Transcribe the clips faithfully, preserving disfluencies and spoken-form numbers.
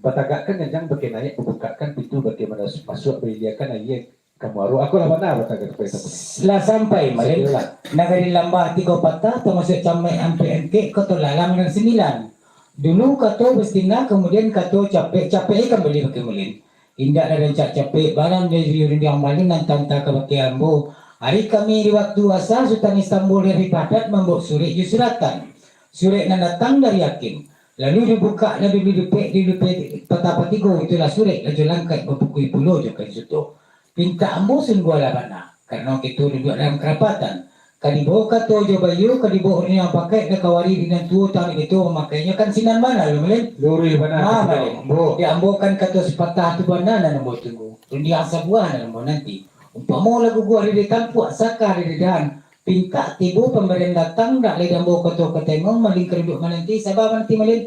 Batagakkan janjang bakeh naiak, babukakkan pintu bakeh maras-, masuak, bailiakan aia ka muaro. Ako lah bana batagak ka tampek tamu. Lah sampai, Malin. Sakirolah. Nagari Lambah Tigo Patah, tamasuak Camaik Ampek Angkek, Koto Lalang nan Sambilan. Dulu kato Bastina, kamudian kato Capek, Capek kambali bakeh Malin. Indak lah rancak capek, barang dari rundiang Malin nan tanta ka bakeh ambo. Ari Kamih di waktu asa, Sutan Istanbul dari Baghdad mambaok surek jo suratan. Surek nan datang dari hakim. Lalu dibukak lah dulu dipek, dipek patah patigo, itulah surek lah jo langkaik bapukui pulo jo kain suto. Pintak ambo sungguahlah bana, karano kito duduak dalam karapatan. Ka dibaok kato jo baiyo, ka dibaok urang nan bapakaik, ka kawari di nan tuo, tang di kito mamakainyo kan sinan bana lo, Malin. Luruih bana, Ah, Malin. Ambo. Di ambo kan kato sapatah tu bana nan ambo tunggu. Rundiang sabuah nan ambo nanti. Umpamo lah guguah di tampuak, saka di dahan. Pintak tibo pambarian datang, dak lai di ambo kato ka tengong, Malin ka duduak mananti, saba mananti, Malin.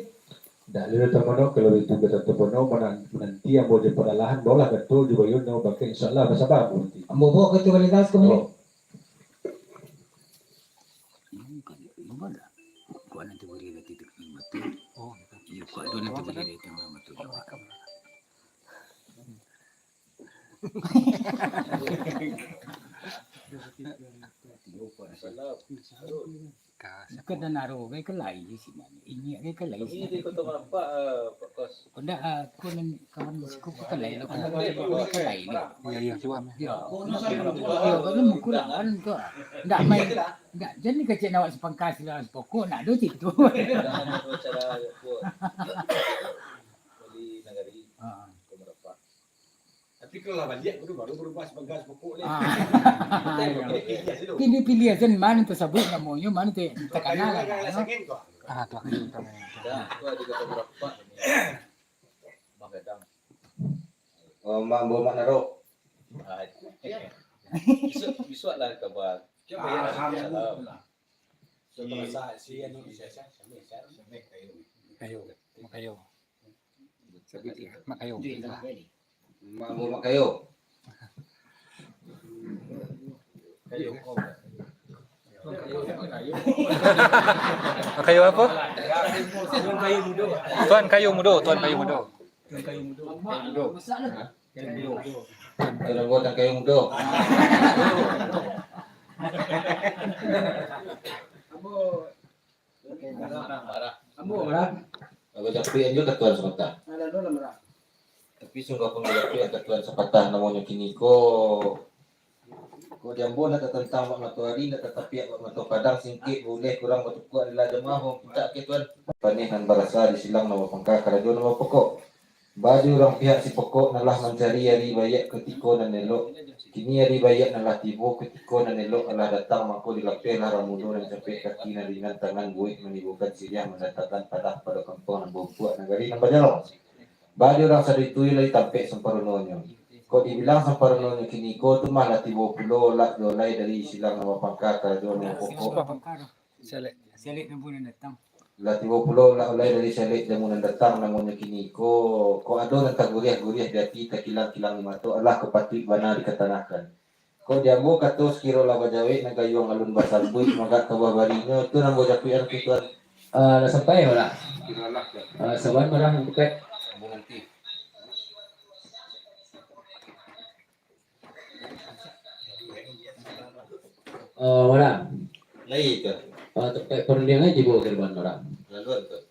Dak lai doh, Tuan Pano, kalau itu kato Tuan Pano, mana-, mananti ambo jo padalahan, baolah kato jo baiyo nan bapakaik, insya Allah basaba ambo nanti. Ambo baok kato ka lintas ka Malin. Oh. Bukan dan aro, gai kelai sinan. Inyiak gai kelai sinan. Ini di Kota Malampak, eh, Pak Kos. Kok ndak, ah, kok nan kawan di siku kok kelai lo, kok ndak kelai lo. Iya, iya, cuba. Ya. Ya, kan mukul lawan tu. Ndak main, ndak jadi kecek awak sepangkas lah sepokok, ndak ado situ. Jangan ado cara buat. Di nagari. Ha. Kota Malampak. Tapi kalau lah baliak, baru, baru berubah sebagai pokok ni. Ah. Kita pilih aja. Pilih, pilih aja mana yang tersebut namonyo, mana yang terkenal lah. Ah, tu aku tahu. Dah, tu ada kata berapa ni? Bang Gadang. Oh, Mak, Bo Mak Naro. Ah, besok, besok lah kabar. Alhamdulillah. Kayo, Mak Kayo. Mak Kayo. Mak Bo Mak Kayo. Mak Kayo apa? Tuan Kayo Mudo, Tuan Kayo Mudo. Tuan Kayo Mudo. Tuan Kayo Mudo. Ambo marah. Ambo marah. Ambo japuik anjo ka Tuan sapatah. Tapi sungguah pun ambo japuik ka Tuan sapatah, namonyo kini ko, ko di ambo ndak tatantang bak mato ari, ndak tatapiak bak mato padang, singkek, buleh, kurang batukuak, adalah jamaah, pintak ka Tuan. Paneh nan barasa di silang nan bapangka, karajo nan bapokok. Bagi urang pihak sipokok nan lah mancari ari baiak kutiko nan elok, kini ari baiak nan lah tibo, kutiko nan elok alah datang, mako dilapehlah ramudo nan capek, kaki nan ringan, tangan buwek manibokan siriah, mandatangkan padah pado kampuang nan baumpuak, nagari nan bajalong. Bagi urang sado itu, iyo lah ditampek samparononyo. Kok dibilang samparononyo kini ko, tu mah lah tibo pulo lah jo lai dari silang nan bapangka, karajo nan bapokok. Sialek. Sialek jamu nan datang. Lah tibo pulo lah lai dari sialek jamu nan datang, namonyo kini ko, kok ado nan taguriah-guriah di ati, takilang-kilang di mato, alah kok patuik bana dikatangahkan. Kok di ambo kato sakiro lah bajawek, nan gayuang alun basambuik, magak ka buah barinyo, tu nan ambo japuik-an tu, Tuan. Ah, lah sampai, Bala? Sakiro lah, Tuan. Ah, saban barang nan bukai. Ambo nanti. Oh, Bala. Lai, Tuan. Ah, tampek parundiangan jibo Kirban, Bala. Laluan, Tuan.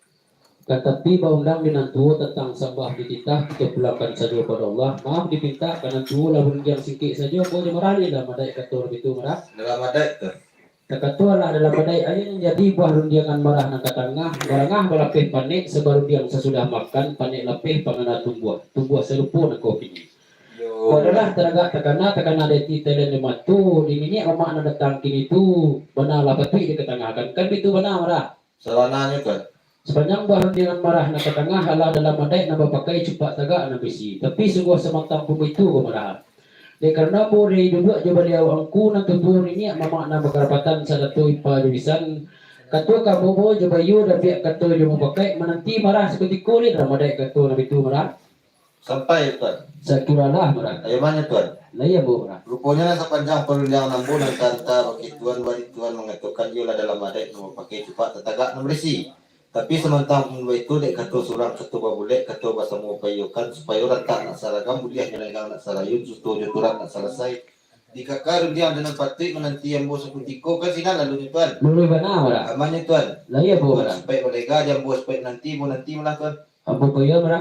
Kan tapi baundang di nan tuo tantang sambah jo titah, kito pulangkan sajo pado Allah. Maaf dipinta, ka nan tuo lah barundiang singkek sajo, ambo jo marah ni lah madaik kato baitu, marah. Dalam adaik, Tuan. Takato alah dalam adaik, ayo nan jadi buah rundiangan marah nan ka tangah, barangah balapeh panek, sabarundiang sasudah makan, panek lapeh pangana tumbuah, tumbuah sarupo nan ka kini. Yo. Ko adolah taragak takana, takana di ati, talen di mato, di niniak mamak nan datang kini tu, bana lah patuik dikatangahkan, kan baitu bana, marah? Sabananyo, Tuan. Sapanjang buah rundiangan marah nan ka tangah alah dalam adaik nan bapakai cupak tagak nan bisi. Tapi sungguah samantang pun baitu ko marah. Dek karano ambo dari duduak jo baliau angku nan tutuo niniak mamak nan bakarapatan sadato ipa jo bisan, kato ka ambo jo baiyo dapiak kato jo mupakaik mananti marah sakutiko lai dalam adaik kato nan baitu marah. Sampai, Tuan. Sakiro lah, Tuan. Ayo, mano, Tuan? Lai ambo, Tuan. Ruponyo, nan sapanjang parundiangan ambo nan ka anta bakeh Tuan, bari Tuan mangatokan iyolah dalam adaik nan bapakai cupak tatagak nan barisi. Tapi samantang pun baitu, dek kato surang, kato babulek, kato basamo payokan, supayo rantak nak saragam, buliah jo lenggang nak sarayun, suto jo turak nak salasai. Dikaka rundiang jo nan patuik mananti ambo sakutiko, kan sinan lalunyo, Tuan. Luluih bana, Bara. Amannyo, Tuan. Lah iyo, Tuan, Bara. Supaik balega jo ambo, supaik nanti, ambo nanti malah, Tuan. Ambo payo, Bara.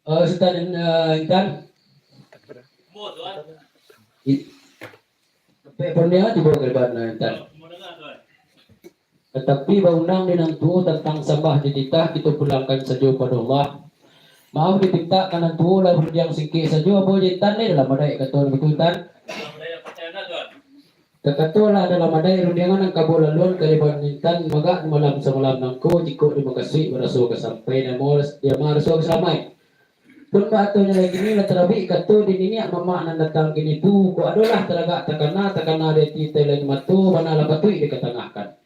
Eh, Sutan, eh, Intan. I-, sampai pernah tibo kalibat, eh, Intan. Tatapi baundang di nan tuo tantang sambah jo titah, kito pulangkan sajo pado Allah. Maaf dipintak ka nan tuo, lah barundiang singkek sajo, ambo jo Intan ni dalam adaik, kato nan baitu, Intan. Takatolah dalam adaik rundiangan nan ka ambo laluan ka Liban Intan magak malam samalam nangko, jikok dimakasuik baraso ka sampai, dama, dama raso ka salamaik. Pun baatonyo lai kini lah tarabik kato di niniak mamak nan datang kini tu, kok adolah taragak takana, takana di ati tai langik mato, bana lah patuik dikatangahkan.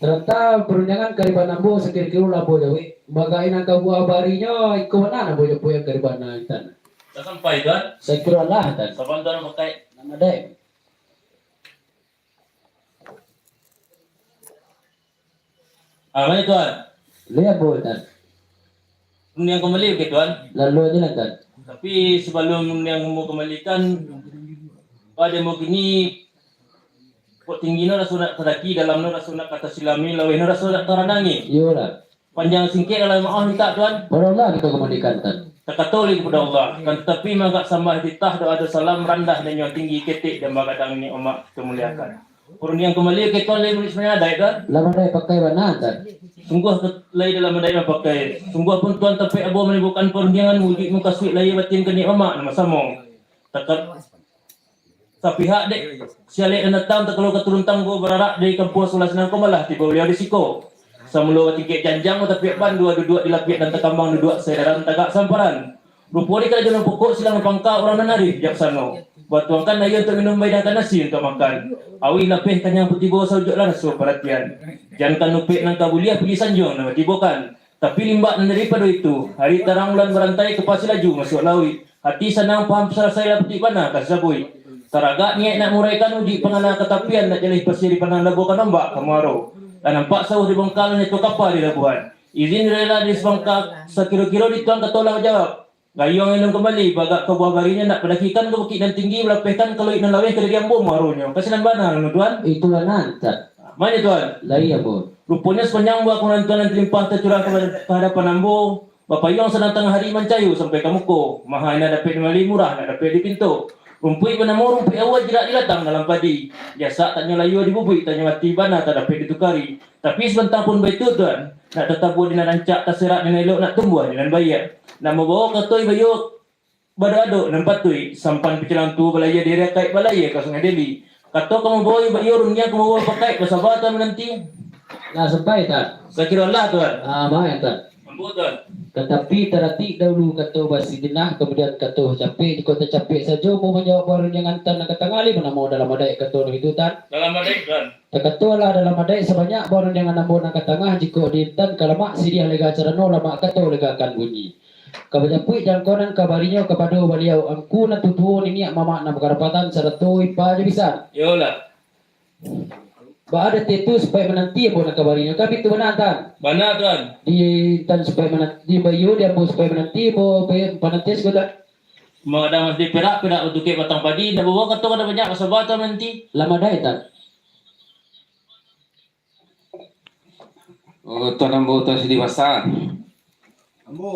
Taranta parundiangan ka Liban ambo sakiro-kiro lah ambo jawek, bagai nan ka buah barinyo, iko bana nan ambo japuik ka Liban Intan. Lah sampai, Tuan? Sakiro lah, Tan. Saban Tuan pakai? Dalam adaik. Ah, mari, Tuan. Liek, Bo, Tan. Rundiang kambali, oke, Tuan. Lalu aja lah, Tan. Tapi sabalun rundiang ambo kambalikan, pado ambo kini, kok tinggi no raso nak tadaki, dalam no raso nak ka tasilami, laweh no raso nak tarandangi. Iyolah. Panjang singkek dalam maaf mintak, Tuan. Pado Allah kito kambalikan, Tan. Takato lai kapado Allah, akan tatapi mangagak sambah titah, doa jo salam randah, dan nan tinggi ketek, dan bagadang niniak mamak kito muliakan. Parundiang kambali, oke, Tuan, lai buliah sambahyang adaik, Tuan? Dalam adaik pakai bana, Tan. Sungguah tu lai dalam adaik pakai. Sungguah pun, Tuan, tampek ambo manimbulkan parundiangan, wujud mukasuik lahia batin ka niniak mamak nan basamo. Takat Sapihak dek si alek nan datang, takalo ka turun tanggo, bararak dari kampuang sabalah sinan ko, malah tibo baliau di siko. Samulo batingkek janjang, batapiak bandua, duduak di lapiak nan takambang, duduak sadaran tagak samparan. Rupo di karajo nan pokok, silang pangka urang nan arif bijaksano. Batuangkan aia untuak minum, baidangkan nasi untuak makan. Auih lapeh kanyang pun tibo, saujuaklah raso paratian. Jankan lupek nan ka buliah, pigi sanjuang nan batibokan. Tapi limbak nan daripado itu, hari tarang bulan barantai, kapasi laju masuak lauik. Hati sanang, paham salasai, lah patuik bana ka sabuik. Taragak niaik nak muraikan, uji pangana ka tapian, nak jaleh pasia dipandang, labuakan ombak ka muaro. Lah nampak sauah di bongkal, nyato kapa di labuahan. Izin rela di sabangka, sakiro-kiro di Tuan kato lah bajawab. Gayuang inun kambali, bagak ka buah barinyo, nak padakikan ka bukik nan tinggi, balapehkan ka lauik nan laweh, ka diri ambo muaronyo. Kasinan bana, Tuan. Itulah nan, Tan. Mano, Tuan? Lai ambo. Ruponyo sapanjang buah kamunahan Tuan nan talimpah tacurah ka, ka hadapan ambo, bapayuang sadang tangah ari mancayo sampai ka muko. Maha indak dapek dibali, murah indak dapek dipinto. Rumpuik banamo rumpuik aua, jirak dilatang dalam padi. Diasak tanyo layua, dibubuik tanyo ati, bana tak dapek ditukari. Tapi sabanta pun baitu, Tuan, nak tatabua di nan rancak, taserak di nan elok, nak tumbuah di nan baiak. Nak mambawo kato ibayo, bado-ado nan patuik, sampan picalang tuo balayia di Rakaik, balayia ka Sungai Deli. Kato ka mambawo ibayo, rundiang ka mambawo pakaik, basaba Tuan mananti. Lah sampai, Tan? Sakiro lah, Tuan. Ah, baik, Tan. Ambo, Tuan. Tatapi taratik dahulu kato basijenah, kamudian kato bacapek. Jikok tacapek sajo, ambo manjawab buah rundiangan Tan nan ka tangah, lai manamo dalam adaik kato nan itu, Tan? Dalam adaik, Tuan. Takatolah dalam adaik, sabanyak buah rundiangan ambo nan ka tangah, jikok di Intan ka lamak, siriah lega carano, lamak kato legakan bunyi. Ka bajapuik jangkonan ka barinyo kapado baliau, angku nan tutuo, niniak mamak nan bakarapatan, sarato ipa jo bisan. Iyolah. Baa dek itu supayo mananti ambo nan ka barinyo, kan itu bana, Tan? Bana, Tuan. Di Intan supayo mananti, di Bayo, di ambo supayo mananti, ambo pananti siko, Tan. Magadang di perak, perak batukek batang padi, indak babawa kato, kada banyak, basaba Tuan mananti. Lah madai, Tan. Oh, Tuan ambo, Tuan Sidi Basa. Ambo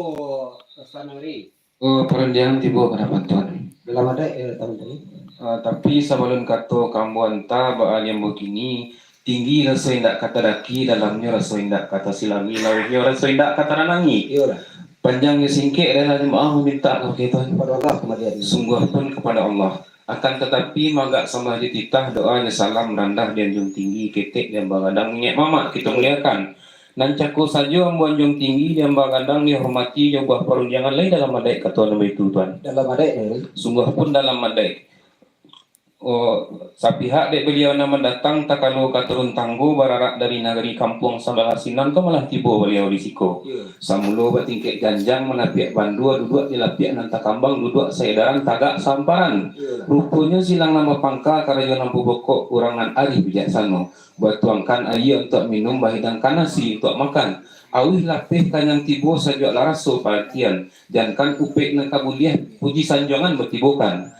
Basa Nangri. Oh, parundiangan tibo ka hadapan Tuan. Dalam adaik, eh, Tuan tadi. Ah, tapi sabalun kato ka ambo anta, baa di ambo kini, tinggi raso indak ka tadaki, dalamnyo raso indak ka tasilami, lawehnyo raso indak ka tananangi. Iyolah. Panjang jo singkek, rela jamaah mamintak ka Tuan. Kapado Allah kamalian. Sungguah pun kapado Allah. Akan tatapi, magak sambah jo titah, doa jo salam randah dianjuang tinggi, ketek diambang gadang, niniak mamak kito muliakan. Nan cako sajo ambo anjuang tinggi, diambang gadang dihormati, jo buah parundiangan lai dalam adaik kato nan baitu, Tuan. Dalam adaik, Tuan. Sungguah pun dalam adaik. Oh, sapihak dek baliau nan mandatang, takalo ka turun tanggo bararak dari nagari kampuang sabalah sinan tu malah tibo baliau di siko. Iyo. Samulo batingkek janjang manapiak bandua, duduak di lapiak nan takambang, duduak saedaran tagak samparan. Iyo. Ruponyo silang nan bapangka, karajo nan babokok, urang nan arih bijaksano. Batuangkan aia untuak minum, bahidangkan nasi untuak makan. Auih lapeh kanyang tibo, sajuak lah raso paratian. Jankan upek nan ka buliah, puji sanjuangan batibokan.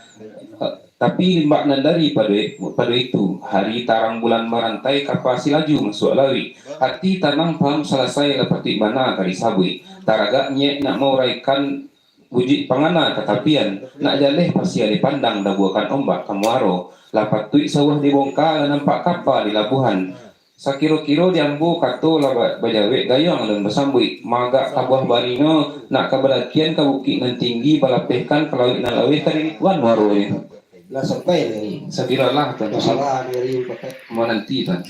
Tapi limbak nan dari pado, pado itu, hari tarang bulan marantai, kapa silaju masuak lauik. Ati tanang paham salasai, lah patuik bana ka disabuik. Taragak niaik nak mauraikan, bujuik pangana ka tapian, nak jaleh pasia dipandang, dabuakan ombak ka muaro. Lah patuik sauah dibongka, lah nampak kapa di labuahan. Sakiro-kiro di ambo kato lah ba-, bajawek, gayuang alun basambuik. Magak ka buah barinyo, nak ka badakian ka bukik nan tinggi, balapehkan ka lauik nan laweh, ka diri Tuan muaronyo. Lah sampai dari. Sakiro lah, Tuan. Masalah dari pakai. Mananti, Tuan.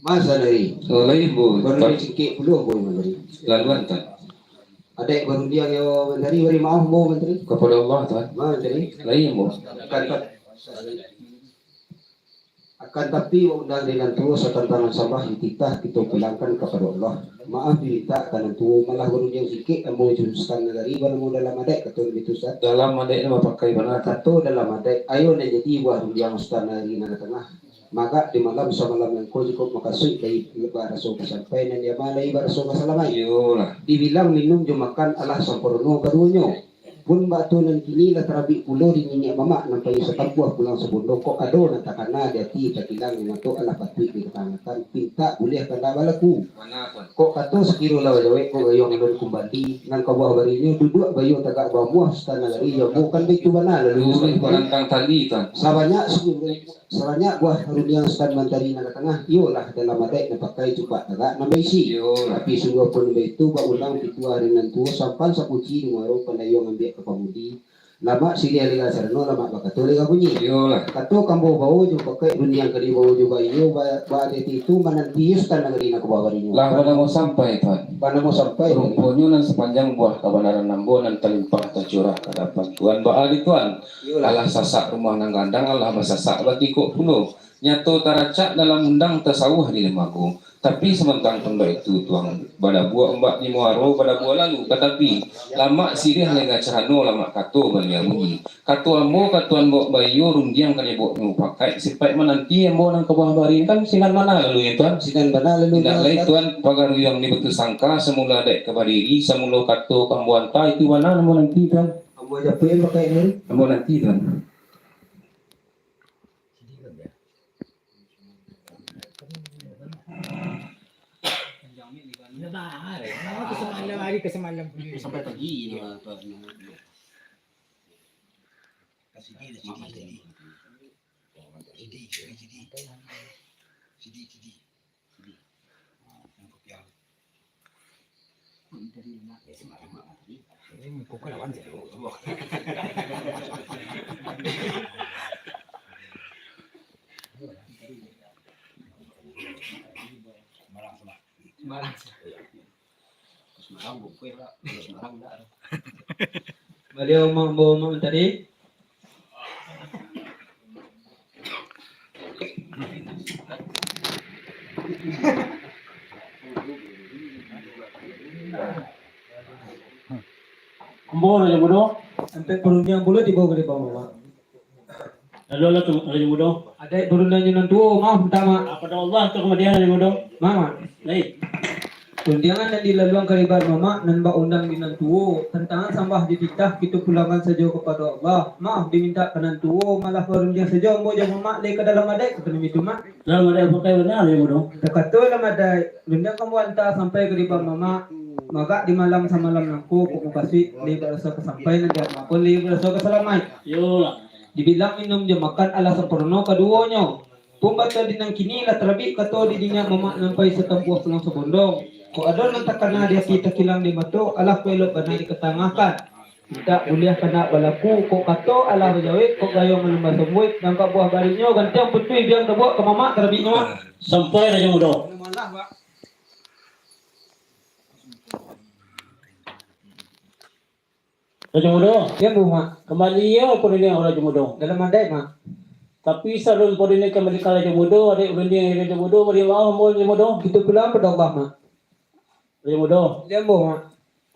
Masa dari. Oh, lain, Bu. Baru Tuan. Sikit puluh, Bu, Mantari. Laluan, Tuan. Adaik barundiang yo, Mantari, bari maaf, Bu, Mantari. Kapado Allah, Tuan. Mantari. Lain, Bu. Akan ta-, akan tapi, undang di nan tuo, satantangan sambah dititah kito pulangkan kapado Allah. Maaf dimintak ka nan tuo, malah barundiang sikit ambo jo Sutan Nagari, banamo dalam adaik, kato nan itu, Sutan. Dalam adaik nan bapakai bana, Tuan. Kato dalam adaik, ayo nan jadi buah rundiang Sutan Nagari nan ka tangah. Magak di malam samalam nangko, cukuik makasuik lai baraso ka sampai, nan diama lai baraso ka salamaik. Iyolah. Dibilang minum jo makan alah sampurno kaduonyo. Pun bak tu nan kini lah tarabik pulo di niniak mamak, nan payi satampuah pulang sabondong, kok ado nan takana di ati, takilang di mato, alah patuik dikatangahkan, pintak buliah kandak balaku. Bana, Tuan. Kok kato sakiro lah bajawek, kok gayuang alun kumbali, nan ka buah barinyo duduak bayo tagak bamuah, Sutan Nagari yo bukan baitu bana lalu. Lurus balantang tali, Tuan. Sabanyak su-, Sabanyak buah rundiang Sutan Mantari nan ka tangah, iyolah dalam adaik nan pakai cupak tagak nan baisi. Iyolah. Tapi sungguahpun baitu, bak ulang pituah ari nan tuo, sampan sakunci di muaro, pandayuang ambiak ka pamudi. Lamak siriah lega carano, lamak bakato lega bunyi. Iyolah. Kato ka ambo bao jo pakai, rundiang ka dibao jo baiyo, ba-, ba-, adaik itu mananti Sutan Nagari nan ka buah barinyo. Lah banamo sampai, Tuan. Banamo sampai. Ruponyo nan sapanjang buah kabanaran ambo nan talimpah tacurah ka dapan Tuan. Baa di Tuan? Iyolah. Alah sasak rumah nan gadang, alah basasak batikok pulo. Nyato taracak dalam undang, tasawuah di limbago. Tapi samantang pun baitu, Tuan, badabua ombak di muaro, badabua lalu ka tapi. Lamak siriah lega carano, lamak kato balia bunyi. Kato ambo ka Tuan, bawok baiyo rundiang ka dibawoknyo pakai, sipaik mananti ambo nan ka buah barinyo, kan sinan bana lalu nyo, Tuan? Sinan bana lalu nyo, Tuan. Indak lai, Tuan, pagaruyuang di batu sangka, samulo adaik ka badiri, samulo kato ka ambo anta, itu bana ambo nanti, Tuan. Ambo japuik pakai ni. Ambo nanti, Tuan. Sampai pagi ni, Tuan. Sidi, sidi, sidi. Sidi, sidi, sidi. Sidi, sidi. Sidi. Yang kopi yang. Ini pukul lapan sih. Sembarang, sembarang. Sembarang. Sembarang, bukan lah. Sembarang, enggak. Baliau ma-, ambo ma-, tadi. Ambo Rajo Mudo. Sampai parundiang pulo tibo ka di bawah, Mak. Lalu lah tu, Rajo Mudo. Adaik barundiang jo nan tuo, maaf mintak maaf. Kapado Allah tu kamadian, Rajo Mudo. Maaf, Mak. Baik. Rundiangan nan dilaluan ka di bawah, Mak, nan baundang di nan tuo, tantangan sambah dititah, kito pulangkan sajo kapado Allah. Maaf dimintak ka nan tuo, malah barundiang sajo ambo jo Mamak lai ka dalam adaik, kato nan itu, Mak. Dalam adaik pakai bana, Rajo Mudo. Takato dalam adaik, rundiang ka ambo anta sampai ka di bawah Mamak. Magak di malam samalam nangko, kok mukasuik lai baraso ka sampai, nan diama pun lai baraso ka salamaik. Iyolah. Dibilang minum jo makan alah sampurno kaduonyo. Pun batua di nan kini lah tarabik kato di niniak mamak nan payi satampuah pulang sabondong. Kok ado nan takana di ati, takilang di mato, alah kok elok bana dikatangahkan. Indak buliah kandak balaku, kok kato alah bajawek, kok gayuang alun basambuik, nan ka buah barinyo gantiang patuik biang tabuak ka mamak tarabiknyo. Sampai Rajo Mudo. Rajo Mudo. Iyo, Ambo, Mak. Kambali iyo parundiang Rajo Mudo. Dalam adaik, Mak. Tapi, sabalun parundiang kambali ka Rajo Mudo, adaik parundiang Rajo Mudo, bari maaf, Rajo Mudo. Kito pulang pado Allah, Mak. Rajo Mudo. Iyo, Ambo, Mak.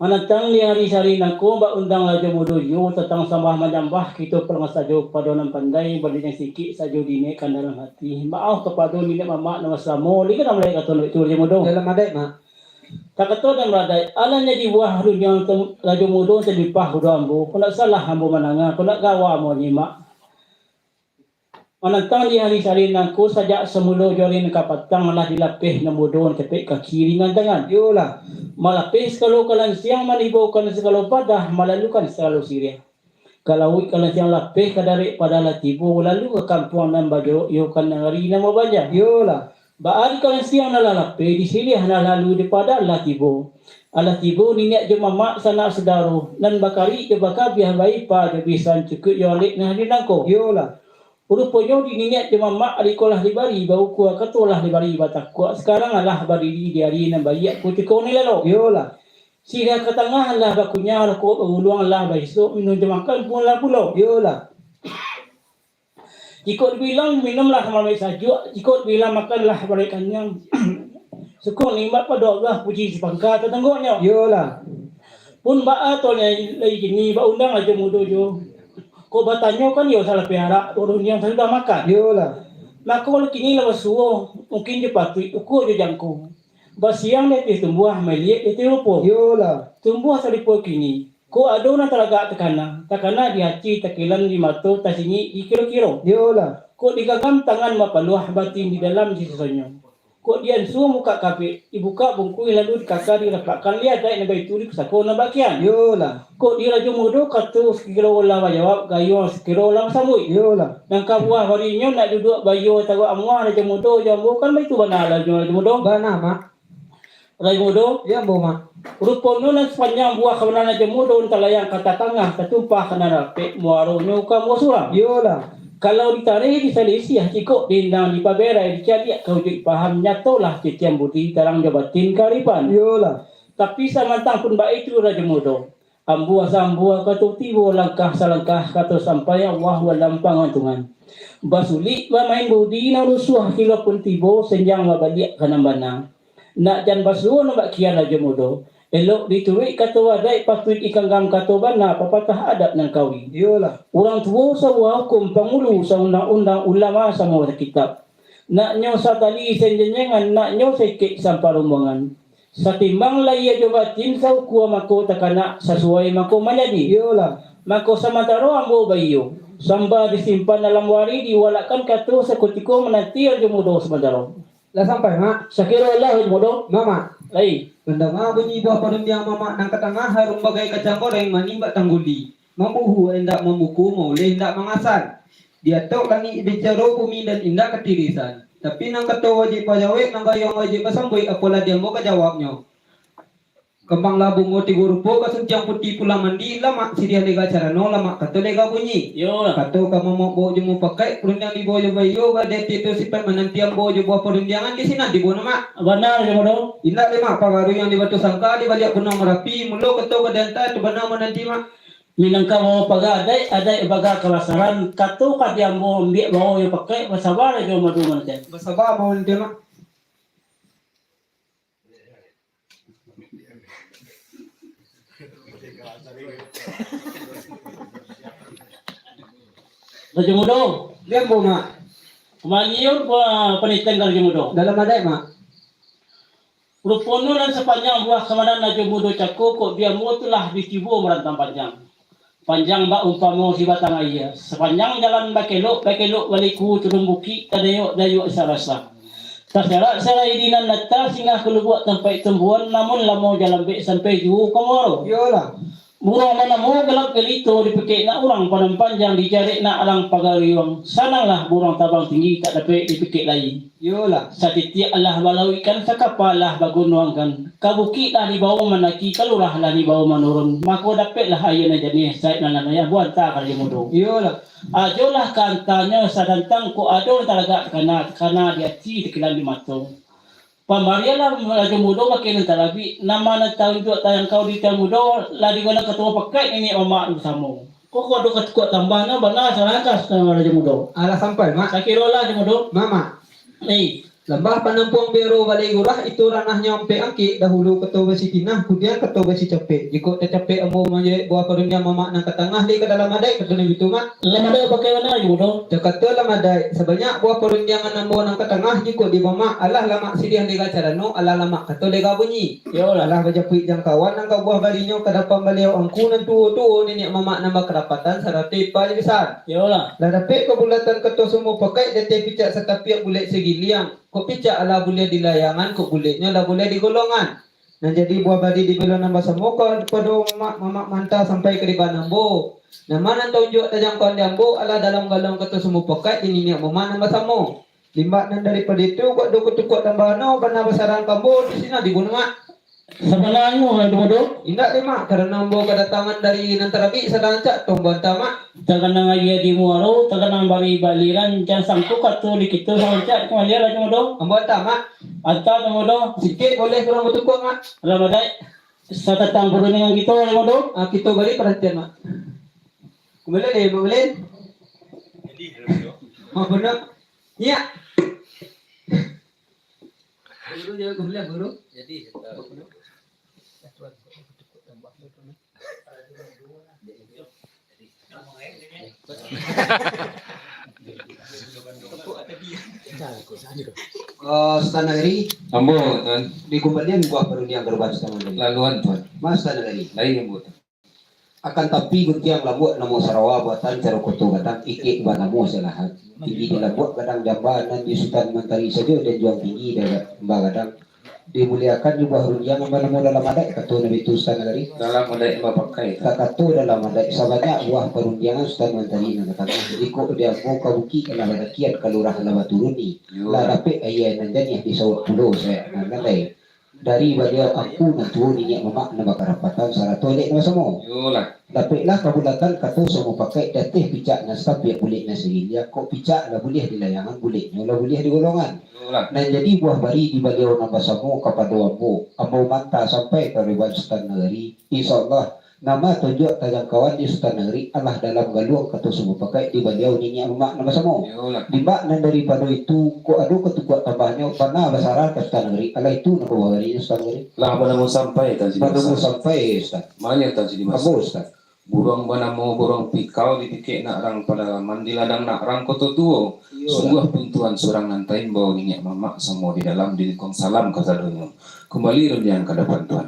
Manantang di ari sahari nangko, baundang Rajo Mudo iyo, tantang sambah manyambah, kito pulang sajo pado nan pandai, bari nan sikik sajo diniaikkan dalam hati. Maaf kapado niniak mamak nan basalamo, lingkan nan malaikat tu, Rajo Mudo. Dalam adaik, Mak. Takato nan baradaik, alangnya di buah rundiang tem-, Rajo Mudo talimpah udah ambo, kok ndak salah ambo mandanga, kok ndak gawa ambo nyimak. Manantang di ari sahari nangko, sajak samulo jo ari nan kapatang lah dilapeh nan mudo nan capek kaki ringan tangan. Iyolah. Malapeh sagalo kalansiang, manibokan sagalo padah, malalukan sagalo siriah. Ka lauik kalansiang lapeh, ka darek padah lah tibo, lalu ka kampuang nan bajolok, iyo ka nagari nan babanja. Iyolah. Baa di kalansiang nan lah lapeh, di siriah nan lalu, di padah lah tibo. Alah tibo niniak jo mamak, sanak sudaro, nan bakarik jo bakabiah, baipa jo bisan, cukuik jo alek nan hadir nangko. Iyolah. Ruponyo di niniak jo mamak, ari ko lah dibari baukua, kato lah dibari batakuak, sakarang alah badiri di ari nan baiak, kutiko nan lalok. Iyolah. Siriah ka tangah lah bakunyah, rokok baguluang lah baisok, minum jo makan pun lah pulo. Iyolah. Jikok dibilang minum lah malamik sajuak, jikok dibilang makan lah malamik kanyang. Syukur nikmat pado Allah, puji sipangka tatanggoknyo. Iyolah. Pun baa to lai, lai kini baundang Rajo Mudo jo. Kok batanyo kan iyo salah piarak, urang nan sasudah makan. Iyolah. Mako kini lah basuo, mungkin jo patuik, ukua jo jangko. Basiang di ateh tumbuah, maliek di ateh rupo. Iyolah. Tumbuah sarupo kini, kok ado nan talagak takana, takana di aci, takilan di mato, tasingik di kiro-kiro. Iyolah. Kok diganggam tangan bapaluah, batin di dalam sisonyo. Kok diansua mukak kabek, dibukak bungkuih lalu dikaka dirapakkan, liadaik nan baitu di pusako nan bakian. Iyolah. Kok di Rajo Mudo kato sakiro lah bajawab, gayuang sakiro lah basambuik. Iyolah. Nan kabuah barinyo nak duduak baiyo taruak amuah, Rajo Mudo jo ambo kan baitu bana lah, Rajo Mudo. Bana, Mak. Rajo Mudo. Iyo, ambo, Mak. Ruponyo nan sapanjang buah kabanaran Rajo Mudo, talayang ka tatangah, tatumpah ka nan rapek, muaronyo ka ambo surang. Iyolah. Kalau ditareh disalisiah, jikok diindang dipaberai, dicaliak ka ujuik paham, nyatolah citian budi, tarang jo batin kaaripan. Iyolah. Tapi samantang pun baitu, Rajo Mudo. Ambuah sambuah kato tibo, langkah salangkah kato sampai, Allahu alam pangantungan. Basulik bamain budi nan rusuah, kilo pun tibo, senjang babaliak ka nan bana. Nak jan basuo nan bak kian, Rajo Mudo. Elok dituruik kato adaik, patuik dikanggam kato bana, papatah adat nan kawi. Iyolah. Urang tuo sabuah hukum, pangulu saundang-undang, ulama samo sakitab. Naknyo satali sajanjangan, naknyo saikek samparumbuangan. Satimbang lahia jo batin saukua, mako takana sasuai mako manjadi. Iyolah. Mako samantaro ambo baiyo, samba disimpan dalam wari, diwalakkan kato sakutiko, mananti Rajo Mudo samantaro. Lah sampai, Mak? Sakiro lah, Rajo Mudo. Mamak. Lai. Mandanga bunyi buah parundiang mamak nan ka tangah, harum bagai kacang goreng, manih bak tangguli. Mambuhu indak mambuku, mauleh indak mangasan. Di atok langik bicaro bumi dan indak katirisan. Tapi nan kato wajib bajawek, nan gayuang wajib basambuik, apolah di ambo ka jawabnyo. Kambanglah bungo tigo rupo, basuntiang putiah pulang mandi, lamak siriah lega carano, lamak kato lega bunyi. Iyolah. Kato ka mamak baok jo mupakaik, parundiang dibaok jo baiyo, badai titu sipaik mananti ambo jo buah parundiangan, di sinan tibo nyo, Mak. Bana, Rajo Mudo. Indak lai, Mak, pagaru yang di Batusangka, di baliak Gunuang Marapi, mulo kato ka dianta, tu bana mananti, Mak. Minangkabau paga adaik, adaik paga kalasaran, kato ka di ambo ambiak bao jo pakaik, basaba jo madu manantian. Basaba manantian, Mak. Rajo Mudo. Diam, Mak. Kambali iyo, pa-, panitang ka Rajo Mudo. Dalam adaik, Mak. Ruponyo nan sapanjang buah kabanaran Rajo Mudo cako, kok di ambo tu lah ditibo marantang panjang. Panjang bak umpamo sabatang aia, sapanjang jalan bakelok, bakelok baliku, turun bukik, tadayok-dayok sarasa. Tasarak sarai di nan data, singgah ka lubuak tampaik tumbuhan, namun lamo jalan bek sampai juo ka muaro. Iyolah. Buruang manamo galak galito dipikek nak urang, Padang Panjang dijarek nak alang pagariuang, sananglah buruang tabang tinggi, tak dapek dipikek lai. Iyolah. Satitiak lah balauikkan, sakapa lah bagunuangkan, ka bukik lah dibao mandaki, ka lurah lah dibao manurun, mako dapeklah aia nan janiah, saik nan anayah, buanta ka Rajo Mudo. Iyolah. Ajolah ka antanyo sadantang, kok ado nan talagak takana, takana di ati, takilan di mato. Pambarianlah Rajo Mudo bakeh nan talabiah, nan ma nan taunjuak tajangkau di Tuan Mudo, lah digolang katuo pakai niniak mamak basamo. Kok ado katukuak tambah no bana sarangkas Rajo Mudo. Alah sampai, Mak. Sakiro lah, Rajo Mudo. Mamak. Eh. Lambah panampuang biaro balai gurah, itu ranahnyo ampek angkik, dahulu kato basi tinah, kudian kato basi capek. Jikok tacapek ambo manjawek buah parundiang mamak nan ka tangah, lai ka dalam adaik, kato nan bitu, Mak. Dalam adaik pakai bana, Rajo Mudo. Takato dalam adaik, sabanyak buah parundiangan ambo nan ka tangah, jikok di mamak, alah lamak siriah dega carano, alah lamak kato dega bunyi. Iyolah. Alah bajapuik jangkawan nan ka buah barinyo ka dapan baliau angku nan tuo-tuo, niniak mamak nan bakarapatan, sarato ipar jo bisan. Iyolah. Lah dapek kabulatan kato sumupakaik, di ateh picak satapiak bulek sagiliang. Kok picak alah buliah di layangan, kok buleknyo lah buliah di golongan. Nan jadi buah bari di baliau nan basamo, kapado mamak, mamak manta sampai ka di bana ambo. Nan ma nan taunjuak tajangkauan di ambo, alah dalam galuang kato sumupakaik di niniak mamak nan basamo. Limbak nan daripado itu, kok ado katukuak tambahan no, bana basarang ka ambo di sinan di gunuang, Mak. Sabananyo, Rajo Mudo. Indak lai, Mak, karano ambo kadatangan dari nan tarabik, sadang rancak tu ambo anta, Mak. Taganang aia di muaro, taganang bari baliran, jan sangko kato di kito, sadang rancak kumbali, Rajo Mudo. Ambo anta, Mak. Anta, Rajo Mudo. Sikik boleh kurang batukuak, Mak. Alah, badai. Satatang pun dengan kito, Rajo Mudo. Ah, kito bari paratian, Mak. Kumbali deh, Mak Ulin. Jadi, Rajo Mudo. Mak Bono. Iya. Guru, jawab kumbali, Guru. Jadi, eh, Eh, Sutan Nagari. Ambo, Tuan. Dikumbalian buah parundiang karuban Sutan Nagari. Laluan, Tuan. Mas Sutan Nagari. Lai, ambo, Tuan. Akan tapi, guntiang lambuak namo sarawa, buatan caro koto gadang, ikek banamo salahat. Tinggi di lambuak, gadang di amba, nan di Sutan Mantari sajo, dan juang tinggi di amba gadang. Dimuliakan di buah rundiang, amba namo dalam adaik, kato nan bitu Sutan Nagari. Dalam adaik bapakai. Takato dalam adaik, sabanyak buah parundiangan Sutan Mantari nan ka tangah. Jikok di ambo ka bukik, lah badakian, ka lurah lah baturun ni. Yo. Lah dapek aia nan janiah, disauak pulo sayak nan landai. Dari baliau angku nan tuo, niniak mamak nan bakarapatan, sarato adaik nan basamo. Iyolah. Dapeklah kabulatan kato sumupakaik, di ateh picak nan satapiak bulek nan sagiliang, kok picak lah buliah di layangan, buleknyo lah buliah di golongan. Iyolah. Nan jadi buah bari di baliau nan basamo kapado ambo, ambo manta sampai ka ruban Sutan Nagari. Insya Allah, nan ma taunjuak tajangkauan di Sutan Nagari, alah dalam galuang kato sumupakaik di baliau niniak mamak nan basamo. Iyolah. Limbak nan daripado itu, kok ado katukuak tambahnyo, bana basarah ka Sutan Nagari, alah itu nan ka buah barinyo Sutan Nagari. Lah, banamo sampai, Tuan Sidi Basa. Banamo sampai, Ustaz. Mano, Tuan Sidi Basa? Ambo, Ustaz. Buruang banamo buruang pikau, dipikek nak rang padalaman, di ladang nak rang koto tuo. Iyo, Ustaz. Sungguah pun Tuan surang nan taimbau, niniak mamak samo di dalam, dilingkuang salam kasadonyo. Kumbali rundiang ka dapan Tuan.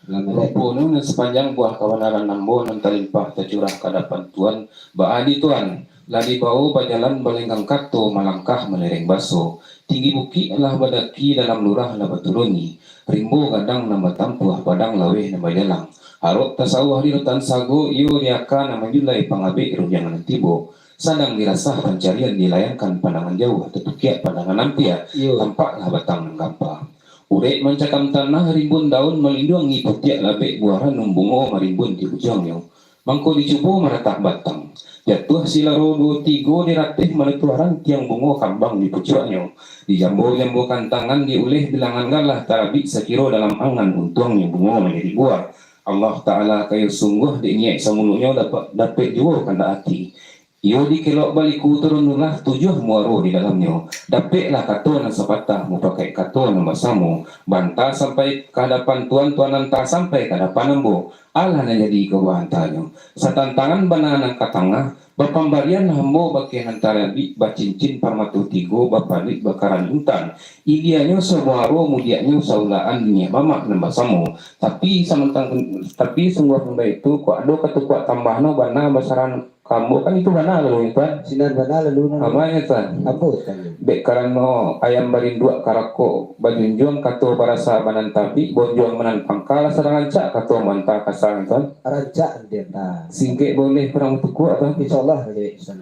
Selamat. Ruponyo nan sapanjang buah kabanaran ambo nan talimpah tacurah ka dapan Tuan, baa di Tuan, lah dibao bajalan balenggang kato, malangkah malereng baso. Tinggi bukik lah badaki, dalam lurah lah baturun ni. Rimbo gadang nan batampuah, padang laweh nan bajalang. Arok tasawuah di rutan sago, iyo di aka nan manjulai pangabek rundiang nan tibo. Sadang dirasah pancarian, dilayangkan pandangan jauah, tatukiak pandangan ampia, iyo, tampaklah batang nan gampa. Urek mancakam tanah, rimbun daun malinduangi, putiak labek buah ranum, bungo marimbun di ujuangnyo. Mangko dicubo maratak batang. Jatuah silaro duo tigo, dirateh manatuah rantiang, bungo kambang di pucuaknyo. Dijambo-jambokan tangan, diuleh bilangan galah, tarabik sakiro dalam angan, untuangnyo bungo manjadi buah. Allah Ta'ala kayo sungguah, dek niaik samuluknyo, dapek, dapek juo kandak ati. Iyo dikelok baliku turun lurah, tujuah muaro di dalamnyo. Dapeklah kato nan sapatah, mupakaik kato nan basamo. Banta sampai ka hadapan Tuan, Tuan anta sampai ka hadapan ambo. Alah nan jadi iko bahantanyo. Satantangan bana nan ka tangah, bapambarianlah ambo bakeh nan tarabik, bacincin parmato tigo, bapaluik bakaran intan. Ilianyo samuaro, mudiaknyo saulaan, niniak mamak nan basamo. Tapi samantang, tapi sungguah pun baitu, kok ado katukuak tambah no, bana basarah ka ambo, kan itu bana lalu, Tuan? Sinan bana lalu, nan. Amanyo, Tuan. Apo, Tuan? Dek karano ayam barinduak karako bajunjuang, kato barasa banan tabik, bonjuang banan pangka, lah sadang rancak kato manta kasar, Tuan. Rancak, Tuan. Singkek boleh kurang tukuak, Tuan. Insyaallah, Tuan.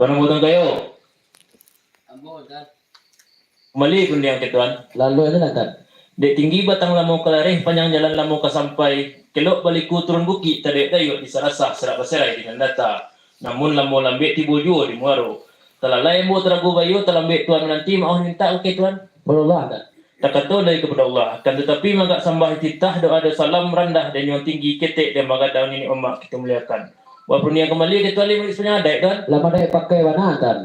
Tuan Ambo Tuan Kayo. Ambo, Tuan. Kumbali rundiang ka Tuan. Lalu aja lah, Tuan. Dek tinggi batang lamo ka lareh, panjang jalan lamo ka sampai, kelok baliku turun bukik, tadayuak-dayuak di sarasah, sarak baserai di nan data. Namun lamo lambek tibo juo di muaro. Talalai ambo tarago baiyo, talambek Tuan mananti, maoh mintak bakeh Tuan. Pado Allah, Tan. Takato lai kapado Allah, akan tatapi manganggak sambah iftitah, doa jo salam randah, danyo tinggi ketek, dan bagadang niniak mamak kito muliakan. Baparundiang kambali kito alih baliak sapanjang adaik, Tuan. Lah adaik pakai bana, Tan.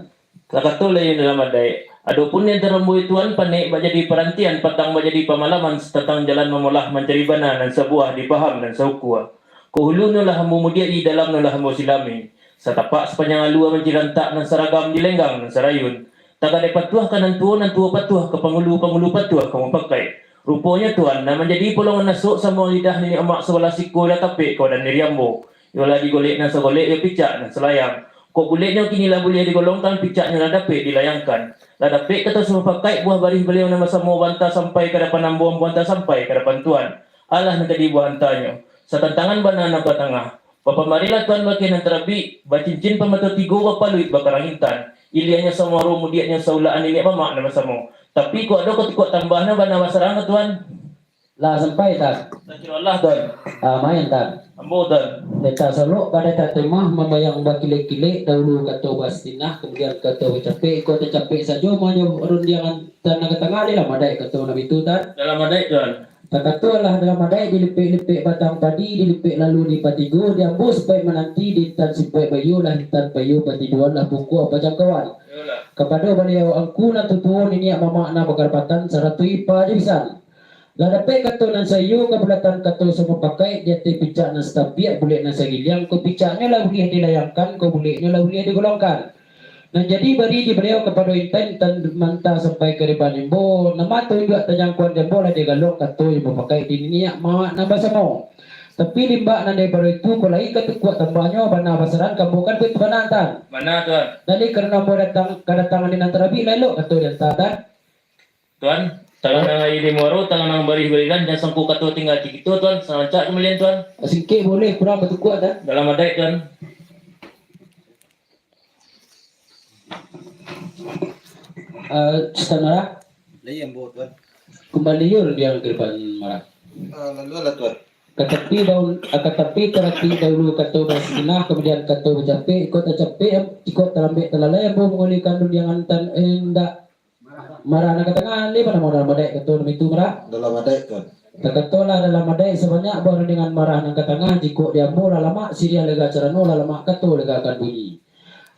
Takato lai dalam adaik. Adopun di antaro ambo jo Tuan, panek bak jadi parantian, patang bak jadi pamalaman, satantang jalan mamolah mancari bana nan sabuah dipaham nan saukua. Ka hulunyo lah ambo mudiak-i, dalamnyo lah ambo silami. Satapak sapanjang alua mancari rantak nan saragam di lenggang nan sarayun. Tagak dek patuah ka nan tuo, nan tuo patuah ka pangulu, pangulu patuah ka mupakaik. Ruponyo Tuan, nan manjadi polongan asok samo lidah niniak mamak sabalah siko lah tapek ka badan diri ambo. Iyolah digolek nan sagolek, iyo picak nan salayang. Kok buleknyo kini lah buliah digolongkan, picaknyo lah dapek dilayangkan. Lah dapek kato samupakaik buah barih baliau nan basamo, banta sampai ka dapan ambo, ambo anta sampai ka dapan Tuan. Alah nan ka dibuah antanyo. Satantangan bana nan ka tangah. Bapamarilah Tuan bakeh nan tarabik, bacincin pamato tigo, bapaluik bakarang intan. Iliahnyo samuaro, mudiaknyo saulakan, niniak mamak nan basamo. Tapi kok ado katukuak tambahnyo, bana basarang ka Tuan. Lah sampai, Tan? Astagfirullahallah, Tuan. Ah, main, Tan. Ambo, Tuan. Dek tasalok ka dek tatemah, mambayang bakilek-kilek, dahulu kato basinah, kamudian kato bacapek, kok tacapek sajo, manyo rundiangan Tan nan ka tangah, di lah madaik kato nan itu, Tan. Dalam adaik, Tuan. Takato lah dalam adaik, dilipek-lipek batang padi, dilipek lalu dipatigo, diambo sipaik mananti, diintan sipaik baiyo, lah intan baiyo patiduan, lah pukua pajangkauan. Iyolah. Kapado baliau angku nan tutuo, niniak mamak nan bakarapatan, sarato ipa jo bisan. Lah dapek kato nan saiyo, kabulatan kato samupakaik, di ateh picak nan satapiak, bulek nan sagiliang, ko picaknyo lah buliah dilayangkan, ko buleknyo lah buliah digolongkan. Nan jadi bari di baliau kapado intan, intan manta sampai ka diban ambo, nan mato induak tajangkuan di ambo lah digalok kato jo mupakaik di niniak mamak nan basamo. Tapi limbak nan daripado itu, ko lai katukuak tambahnyo, bana basarang ka ambo kan, baitu bana, Tan? Bana, Tuan. Jadi karano ambo datang, kadatangan di nan tarabik, lah elok kato dianta, Tan. Tuan, tangan nan aia di muaro, tangan nan barih baliran, jan sangko kato tingga di kito, Tuan, sarancak kambalian, Tuan. Singkek boleh, kurang batukuak, Tan. Dalam adaik, Tuan. Eh, Sutan Marah? Lai ambo, Tuan. Kumbali yo rundiang ka diban Marah. Ah, lalu lah, Tuan. Ka tapi daun, ah, ka tapi karati dahulu kato basinah, kamudian kato bacapek, iko tacapek, iko talambek talalai, ambo mangulikan rundiangan Tan, eh, indak. Marah nan ka tangah, lai bana dalam adaik kato nan itu, Marah? Dalam adaik, Tuan. Takatolah dalam adaik sabanyak buah rundiangan Marah nan ka tangah, jikok di ambo lah lamak siriah lega carano, lah lamak kato lega akan bunyi.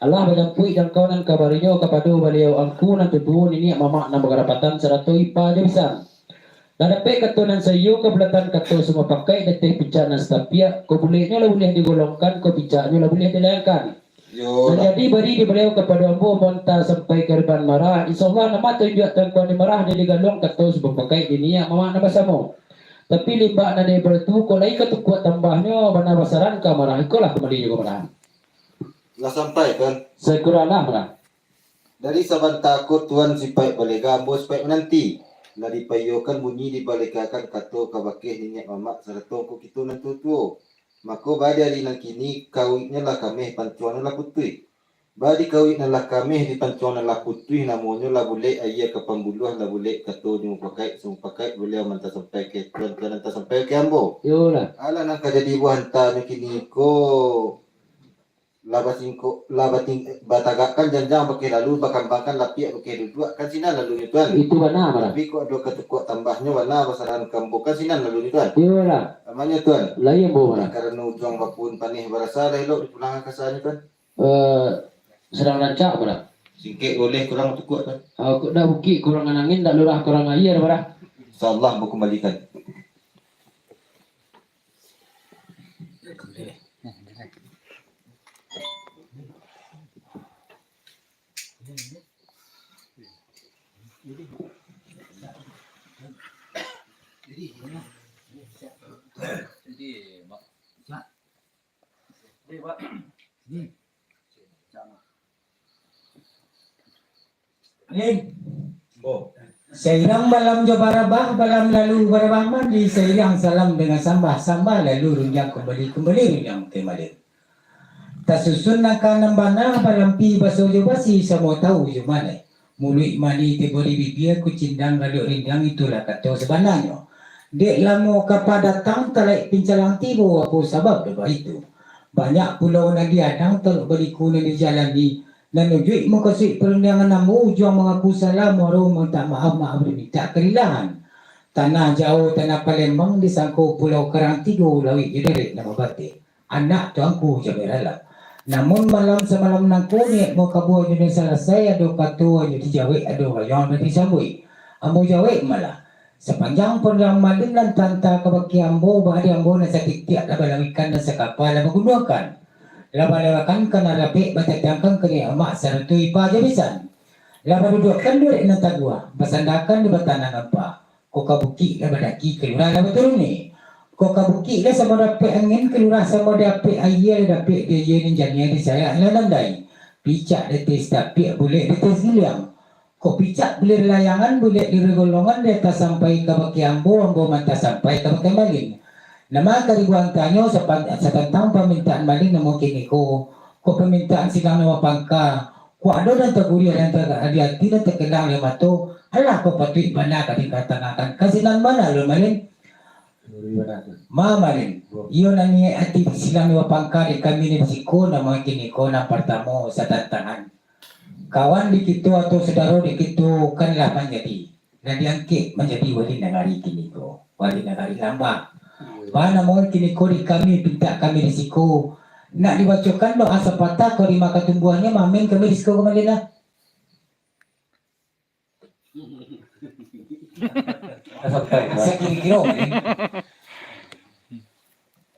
Alah bajampuik jangkau nan ka barinyo kapado baliau angku nan tutuo, niniak mamak nan bakarapatan, sarato ipa jo bisan. Lah dapek kato nan saiyo, kabulatan kato samupakaik, di ateh picak nan satapiak, ko buleknyo lah buliah digolongkan, ko picaknyo lah buliah dilayangkan. Yo. Nan jadi bari di baliau kapado ambo, ambo anta sampai ka diban Marah. Insya Allah, nan mato induak tajangkuan di Marah, di digalok kato samupakaik di niniak mamak nan basamo. Tapi limbak nan daripado itu, ko lai katukuak tambahnyo, bana basarang ka Marah. Ikolah kumbali juo Marah. Lah sampai, Tuan. Syukurlah, Marah. Dari sabanta ko Tuan sipaik balega, ambo sipaik mananti. Lah dipaiyokan bunyi, dibalegakan kato ka bakeh niniak mamak sarato angku kito nan tutuo. Mako, baa di ari nan kini, kawiknyo lah kameh, pancuangnyo lah putuih. Baa di kawik nan lah kameh, di pancuang nan lah putuih, namonyo lah bulek aia ka pambuluah, lah bulek kato jo mupakaik, samupakaik baliau manta sampai ka Tuan, Tuan anta sampai ka ambo. Iyolah. Alah nan ka jadi buah antanyo kini ko. Lah basingkok, lah bating-, batagakkan janjang bakeh lalu, bakambangkan lapiak bakeh duduak, kan sinan lalunyo, Tuan. Itu bana, Marah. Tapi kok ado katukuak tambahnyo, bana basarang ka ambo, kan sinan lalunyo, Tuan. Iyolah. Amanyo, Tuan. Lai ambo, Marah. Karano ujuang bapuhun paneh barasa, lah elok dipulangan kasanyo, Tuan. Eh, sadang rancak, Marah. Singkek boleh, kurang tukuak, Tuan. Ah, kok dak bukik kurangan angin, dak lurah kurang aia, Marah. Insya Allah, ambo kumbalikan. Sairang balam jo barabah, balam lalu barabah mandi, sairang salam dengan sambah, sambah lalu rundiang kumbali, kumbali rundiang temalir. Tasusun nangka nan bana, balampi baso jo basi, samo tau jo maneh. Muluik manih tibo di bibia, kucindang gaduak rindiang, itulah kato sabananyo. Dek lamo kapa datang, talaik pincalang tibo, apo sabab do baitu? Banyak pulo nan diadang, talok baliku nan dijalani, Nan ujuik mukasuik parundiangan ambo, ujuang mangaku salah, muaro mintak maaf, maaf dimintak kalilahan. Tanah jauah, tanah Palembang, disangko Pulau Karang, tigo lauik jo darek nan babateh. Anak tuanku Jamirala. Namun malam samalam nangko, niaik mukabua nyo salasai, ado kato nyo dijawek, ado rayuang nan disambuik. Ambo jawek malah, sapanjang parundiangan malin nan tanta kabake ambo, baa di ambo nan satitiak lah balauikan, nan sakapa lah bagunuangkan. Lah balewakan ka nan rapek, batatiangkan ka niaik mamak, sarato ipa jo bisan. Lah baduduakkan duduak nan taguah, basandakan di batang nan ampa. Kok ka bukik lah badaki, kalurah lah baturuni. Kok ka bukik lah samo dapek angin, kalurah samo dapek aia, lah dapek di aia nan janiah, di sayak nan landai. Picak di ateh tapiak, bulek di ateh giliang. Kok picak bulir layangan, bulek di golongan, di ateh sampai kabake ambo, ambo mantah sampai kabake malin. Nama ka dibuang tanyo sapan-, satantang pamintaan malin namo kiniko? Kok pamintaan silang nan bapangka? Kok ado nan taguliah, nan taga di ati, nan takelang di mato? Alah, kok patuik bana ka dikatangahkan, ka silang bana lo malin? Sorry bana tu. Ma malin. Iyo nan niaik ati silang nan bapangka di kami di siko, namo kiniko nan partamo satantangan. Kawan di kito atau sudaro di kito kan lah manjadi. Lah diangkek manjadi wali nagari kiniko, wali nagari Lambah. Iyo. Baa namo kiniko di kami, pintak kami di siko. Nak dibacokan doa sapatah, kok di maka tumbuahnyo mamin kami di siko kambali lah. Sakiro-kiro, eh.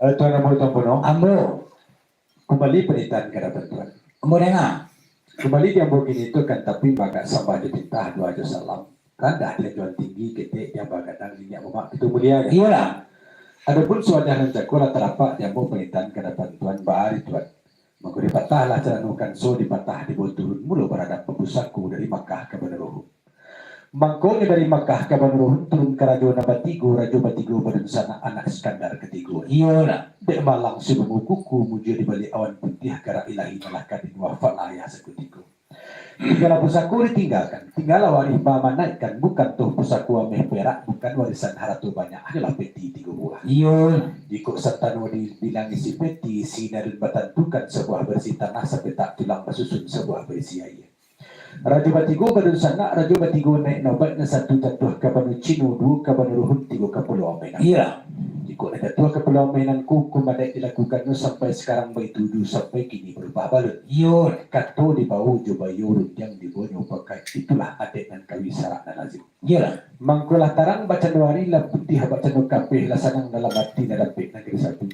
Eh, Tuan Ambo Tuan Puno. Ambo. Kumbali panitahan ka adapan Tuan. Ambo danga. Kumbali di ambo kini tu kan, tapi bagak sambah jo titah, doa jo salam. Randah di anjuang tinggi, ketek di ambo gadang, niniak mamak kito muliakan. Iyolah. Adopun sawajah nan cako lah tarapak di ambo panitahan ka adapan Tuan, baa di Tuan. Mangko dipatahlah calano kanso, dipatah dibao turun, mulo baradap bapusaku dari Makkah ka Banuruhun. Mangkonyo dari Makkah ka Banuruhun turun ka rajo nan batigo, rajo batigo badunsanak, anak Iskandar katigo. Iyolah. Dek malang si bungo kuku, mujua di baliak awan putiah, karak ilahi nan lah ka dinuah, fak lah ayah sakutiko. Tinggalah pusako ditinggakan, tinggalah warih bamanaikkan, bukan toh pusako ameh perak, bukan warisan harato banyak, hanyolah peti tigo buah. Iyo. Jikok santano dibilang isi peti, si narun batantukan sabuah barisi tanah, sapetak tulang basusun sabuah barisi aia. Rajo batigo badunsanak, rajo batigo naiak nobaik, nan satu tatuah ka Banu Cino, duo ka Banuruhun, tigo ka Pulau Ameh nan. Iyo. Jikok nan tatuah ka Pulau Ameh nan kukuh adaik dilakukannyo sampai sakarang baitu ju, sampai kini barubah balun. Iyo. Kato dibao jo bayo, rundiang dibao nyo pakai, itulah adaik nan kawi, sarak nan lazim. Iyolah. Mangko lah tarang bak cando ari, lah putiah bak cando kapeh, lah sanang dalam ati, lah dapek nagari sapi.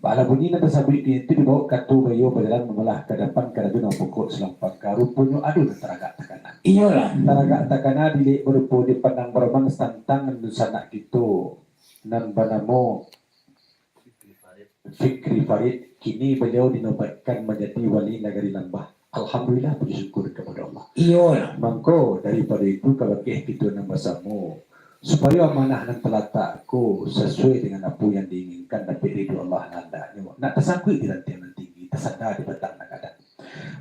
Baalah bunyi nan tasabuik di itu, dibao kato bayo bajalan mamulah ka adapan ka rajo nan pokok Silang Pangka, ruponyo ado nan taragak takana. Iyolah. Taragak takana, diliek barupo, dipandang baroman, satantangan dunsanak kito nan banamo Fikri Farid, kini baliau dinobaikkan manjadi wali nagari Lambah. Alhamdulillah, puji syukur kapado Allah. Iyolah. Mangko, daripado itu, kabakeh kito nan basamo, supayo amanah nan talatak ko sasuai dengan apo yang diinginkan, dapek ridho Allah nan andaknyo, nak tasangkuik di rantiang nan tinggi, tasanda di batang nan gadang.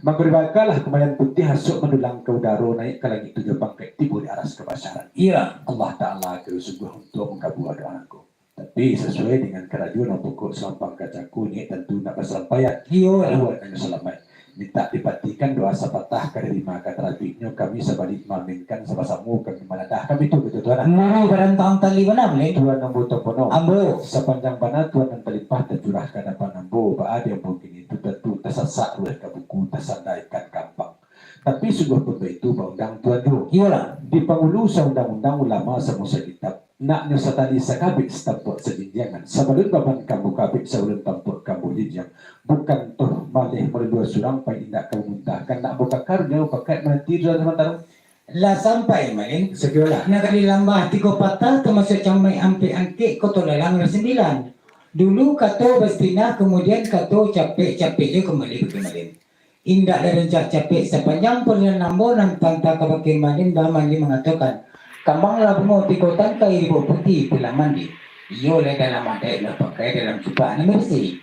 Mangko dibakalah kumayan putiah, asuak mandulang ka udaro, naiak ka langik tujuah pangkaik, tibo di aras kabasyaran. Iya. Allah Ta'ala ka sungguah untuak mangkabua doa nangko. Tapi, sasuai dengan karajo nan pokok Silang Pangka cako, niaik tantu nak basampaian. Iyo. Kaluar nan salamaik. Mintak dipatikan doa sapatah, ka dirima ka tarabiknyo, kami sabalik maaminkan, sabasamo kami manadah. Kami tu, betul Tuan, ah? Mari barantang tali bana, Malin. Tuan ambo Tuan Pono. Ambo. Sapanjang bana Tuan nan talimpah tacurah ka adapan ambo, baa di ambo kini tu tantu tasasak ruweh ka buku, tasanda ikan kampang. Tapi sungguah pun baitu, baundang Tuan juo. Iyolah. Di pangulu saundang-undang, ulama samo sakitab. Naknyo satali sakabek, satampuak sajinjiangan. Sabalun baban ka ambo kabek, sabalun tampuak ka ambo jinjiang. Bukan toh maleh malulua surang, pai indak ka mamuntahkan. Nak ambo kaka rundiang pakaik mananti Tuan samantaro. Lah sampai, Malin. Sakirolah. Nagari Lambah tigo patah, tamasuak Camaik Ampek Angkek, Koto Lalang lah sambilan. Dulu kato Bastinah, kamudian kato Capek, Capek juo kumbali bak Malin. Indak lah rancak capek, sapanjang palian ambo nan tanta kabake Malin, baa Malin mangatokan, kambang lah bungo tigo tangkai, ribok putiah pulang mandi. Iyo lah, dalam adaik lah pakai, dalam cupak nan barisi.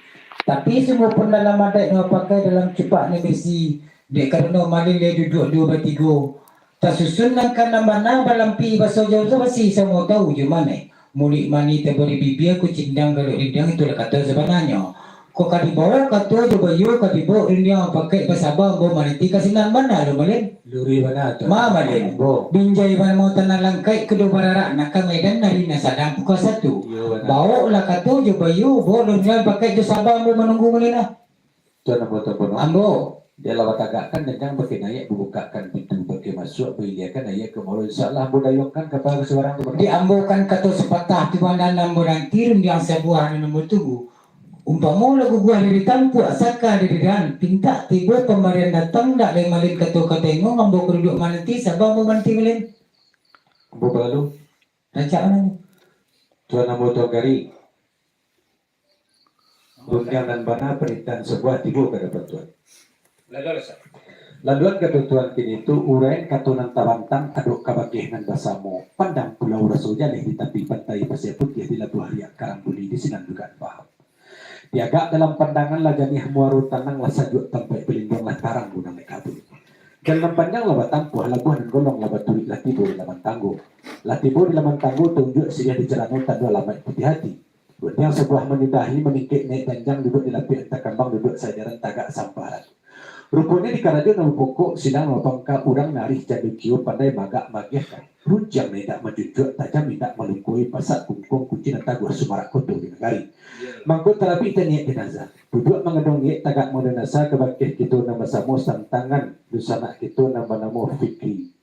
Tapi sungguah pun dalam adaik lah pakai, dalam cupak nan barisi, dek karano Malin lai duduak duo batigo. Tasusun nan ka nan bana, balampi baso jauah basi, samo tau jo maneh. Muluik manih tabari bibia, kucindang galuak rindang, itulah kato sabananyo. Kok ka dibawo kato jo bayo, ka dibawo rundiang pakaik, basaba ambo mananti, ka sinan bana lo, Malin. Luruih bana tu. Ma, Malin. Ambo. Binjai bana mau tanah langkaik, kedo bararak nak ka medan, hari nan sadang pukua satu. Iyo, bana. Bawolah kato jo bayo, bawo rundiang pakaik jo saba ambo manunggu, Malin, ah. Tuan ambo, Tuan Bono. Ambo. Dialah batagakkan janjang bakinayek, babukakkan pintu bakimasuak, bailiakan aia ka mulo. Insya Allah ambo dayuangkan kaba ka surang tu, Bono. Di ambo kan kato sapatah tu, bana nan ambo nanti, rundiang sabuah nan ambo tunggu. Umpamo lah guguah dari tampuak, saka dari dan, pintak tibo pambarian datang, ndak lai Malin kato ka taingo, ambo ka duduak mananti, saba ambo mananti, Malin. Ambo balalu. Rancak mano? Tuan ambo Tuan Gari. Rundiang nan bana, parintahan sabuah tibo ka adapan Tuan. Lalu, Ustaz. Laluan kato Tuan kini tu, uraian kato nan tabantang, adok kabakeh nan basamo, pandang pulau raso jaleh di tapi pantai, pasir putiah di labuah riak, karambuli di sinan dugaan paham. Diagak dalam pandangan lah janiah muaro tanang, lah sajuak tampaik balinduang, lah tarang gunang nan kabun. Jalan nan panjang lah batampuah, labuah nan golong lah baturuik, lah tibo di laman tanggo. Lah tibo di laman tanggo, tunjuak siriah di calano, tando alamaik putiah ati. Rundiang sabuah manyudahi, maningkek naiak janjang, duduak di lapiak antah kambang, duduak sajaran tagak samparan. Ruponyo di karajo nan bapokok, silang nan bapangka, urang nan arih cando cio, pandai maagak maagiahkan. Runciang nan indak manjunjuak, tajam indak malukoi, pasak kungkuang, kunci nan taguah, sumarak koto di nagari. Mangko tarabih taniaik jenazah. Duduak mangadong niaik, tagak mangadong nasa, kabakeh kito nan basamo, santangan dunsanak kito nan banamo Fikri.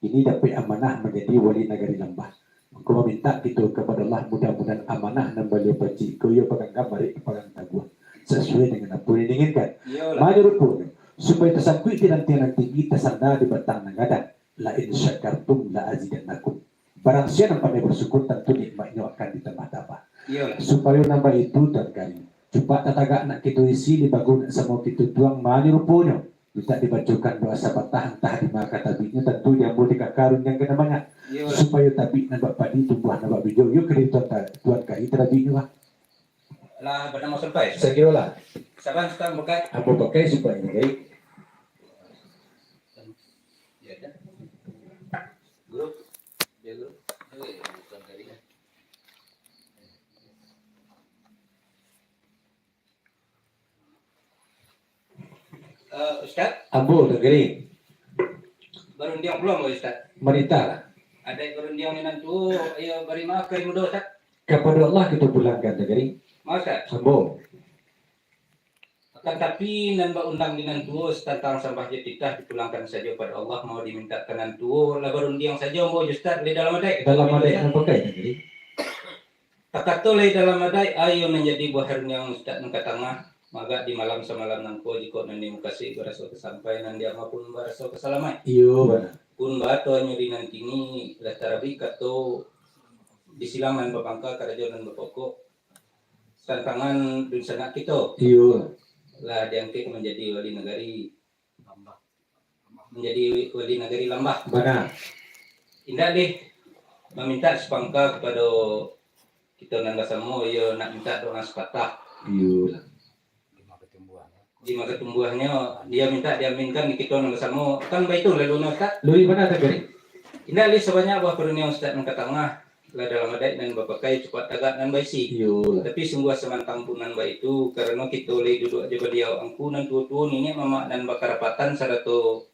Ini dapek amanah manjadi wali nagari Lambah. Mangko mamintak kito kapado Allah, mudah-mudahan amanah nan baliau pacik ko iyo pagang gambarek, pagang taguah, sasuai dengan apo nan diinginkan. Iyolah. Mano ruponyo, supayo tasangkuik di rantiang nan tinggi, tasanda di batang nan gadang. La in syakartum la azidannakum. Barang sia nan pandai basyukur, tantu nikmatnyo akan ditambah-tambah. Iyolah. Supayo nan baitu, Tuan Gari, cupak tatagak nak kito isi, limbago nak samo kito tuang, mano ruponyo. Mintak dibacokan doa sapatah, antah di ma ka tabiknyo, tantu di ambo di kaka rundiang ka nan banyak. Iyolah. Supayo tabik nan bak padi, tumbuah nan bak bijo, iyo kari Tuan ta-, Tuan Gari tarabiknyo, bah. Lah, banamo sampai? Sakirolah. Saban suka pakai? Ambo pakai supayo, Gari. Ya, dah. Guru, ya, Guru. Oke, Tuan Gari. Eh, Ustaz? Ambo, Tuan Gari. Barundiang pulo, Ustaz? Marintahlah. Adaik barundiang nan tuo, iyo, bari maaf ka nan mudo, Ustaz. Kapado Allah kito pulangkan, Tuan Gari. Ma, Ustaz? Ambo. Akan tapi, nan baundang di nan tuo, satantang sambah jo titah, dipulangkan sajo pado Allah, mau dimintak ka nan tuo, lah barundiang sajo ambo jo Ustaz, lai dalam adaik. Dalam adaik nan pakai, Tuan Gari. Takato lai dalam adaik, ayo manjadi buah rundiang Ustaz nan ka tangah, maagak di malam samalam nangko, jikok nan di mukasuik baraso ka sampai, nan di ama pun baraso ka salamaik. Iyo, bana. Pun baa tu nyo di nan kini, lah tarabih kato di silang nan bapangka, karajo nan bapokok, tantangan dunsanak kito. Iyo. Lah diangkek manjadi wali nagari. Manjadi wali nagari Lambah. Bana. Indak dih mamintak sapangka kapado kito nan basamo, iyo nak mintak doa sapatah. Iyo lah. Di ma ka tumbuahnyo, iyo mintak diaminkan di kito nan basamo. Kan baitu lalu, Ustaz? Luruih bana, Tuan Gari. Indak dih sabanyak buah karundiang Ustaz nan ka tangah. Lah dalam adaik nan bapakai, cupak tagak nan baisi. Iyolah. Tapi sungguah samantang pun nan baitu, karano kito lai duduak jo baliau angku nan tuo-tuo, niniak mamak nan bakarapatan, sarato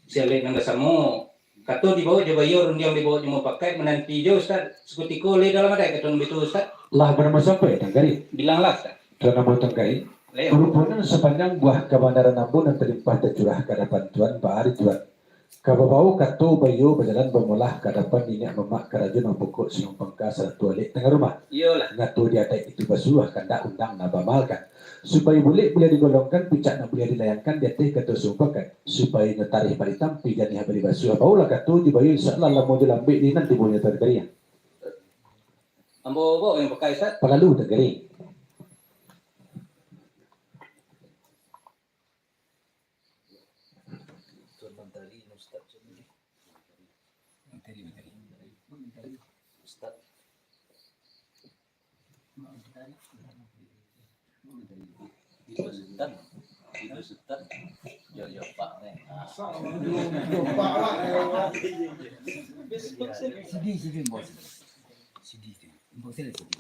si alek nan basamo. Kato dibaok jo bayo, rundiang dibaok jo mupakaik, mananti jo Ustaz. Sakutiko lai dalam adaik, kato nan baitu, Ustaz. Lah banamo sampai, Tuan Gari? Bilanglah, Ustaz. Tuan ambo Tuan Gari. Ayo. Ruponyo sapanjang buah kabanaran ambo nan talimpah tacurah ka adapan Tuan, baa di Tuan. Ka babawo kato bayo bajalan bamolah ka adapan niniak mamak karajo nan pokok silang pangka sarato alek tangah rumah. Iyolah. Ngato di adaik itu basuah, kandak undang nan baamalkan. Supayo bulek buliah digolongkan, picak nan buliah dilayangkan di ateh kato samupakat. Supayo nyo tarih bari tampi, janiah bari basuah. Bawolah kato di bayo, insya Allah lamo jo lambek di nan tibonyo Tuan Gari. Ambo baok nan pakai, Ustaz. Palalu Tuan Gari. Tuan Mantari, Ustaz. Mantari, Mantari. Ustaz. Itu Ustaz. Itu Ustaz. Yo, yo, Pak, eh. Ah. Sidi, sidi, bos. Sidi, sidi. Bos, sidi, sidi.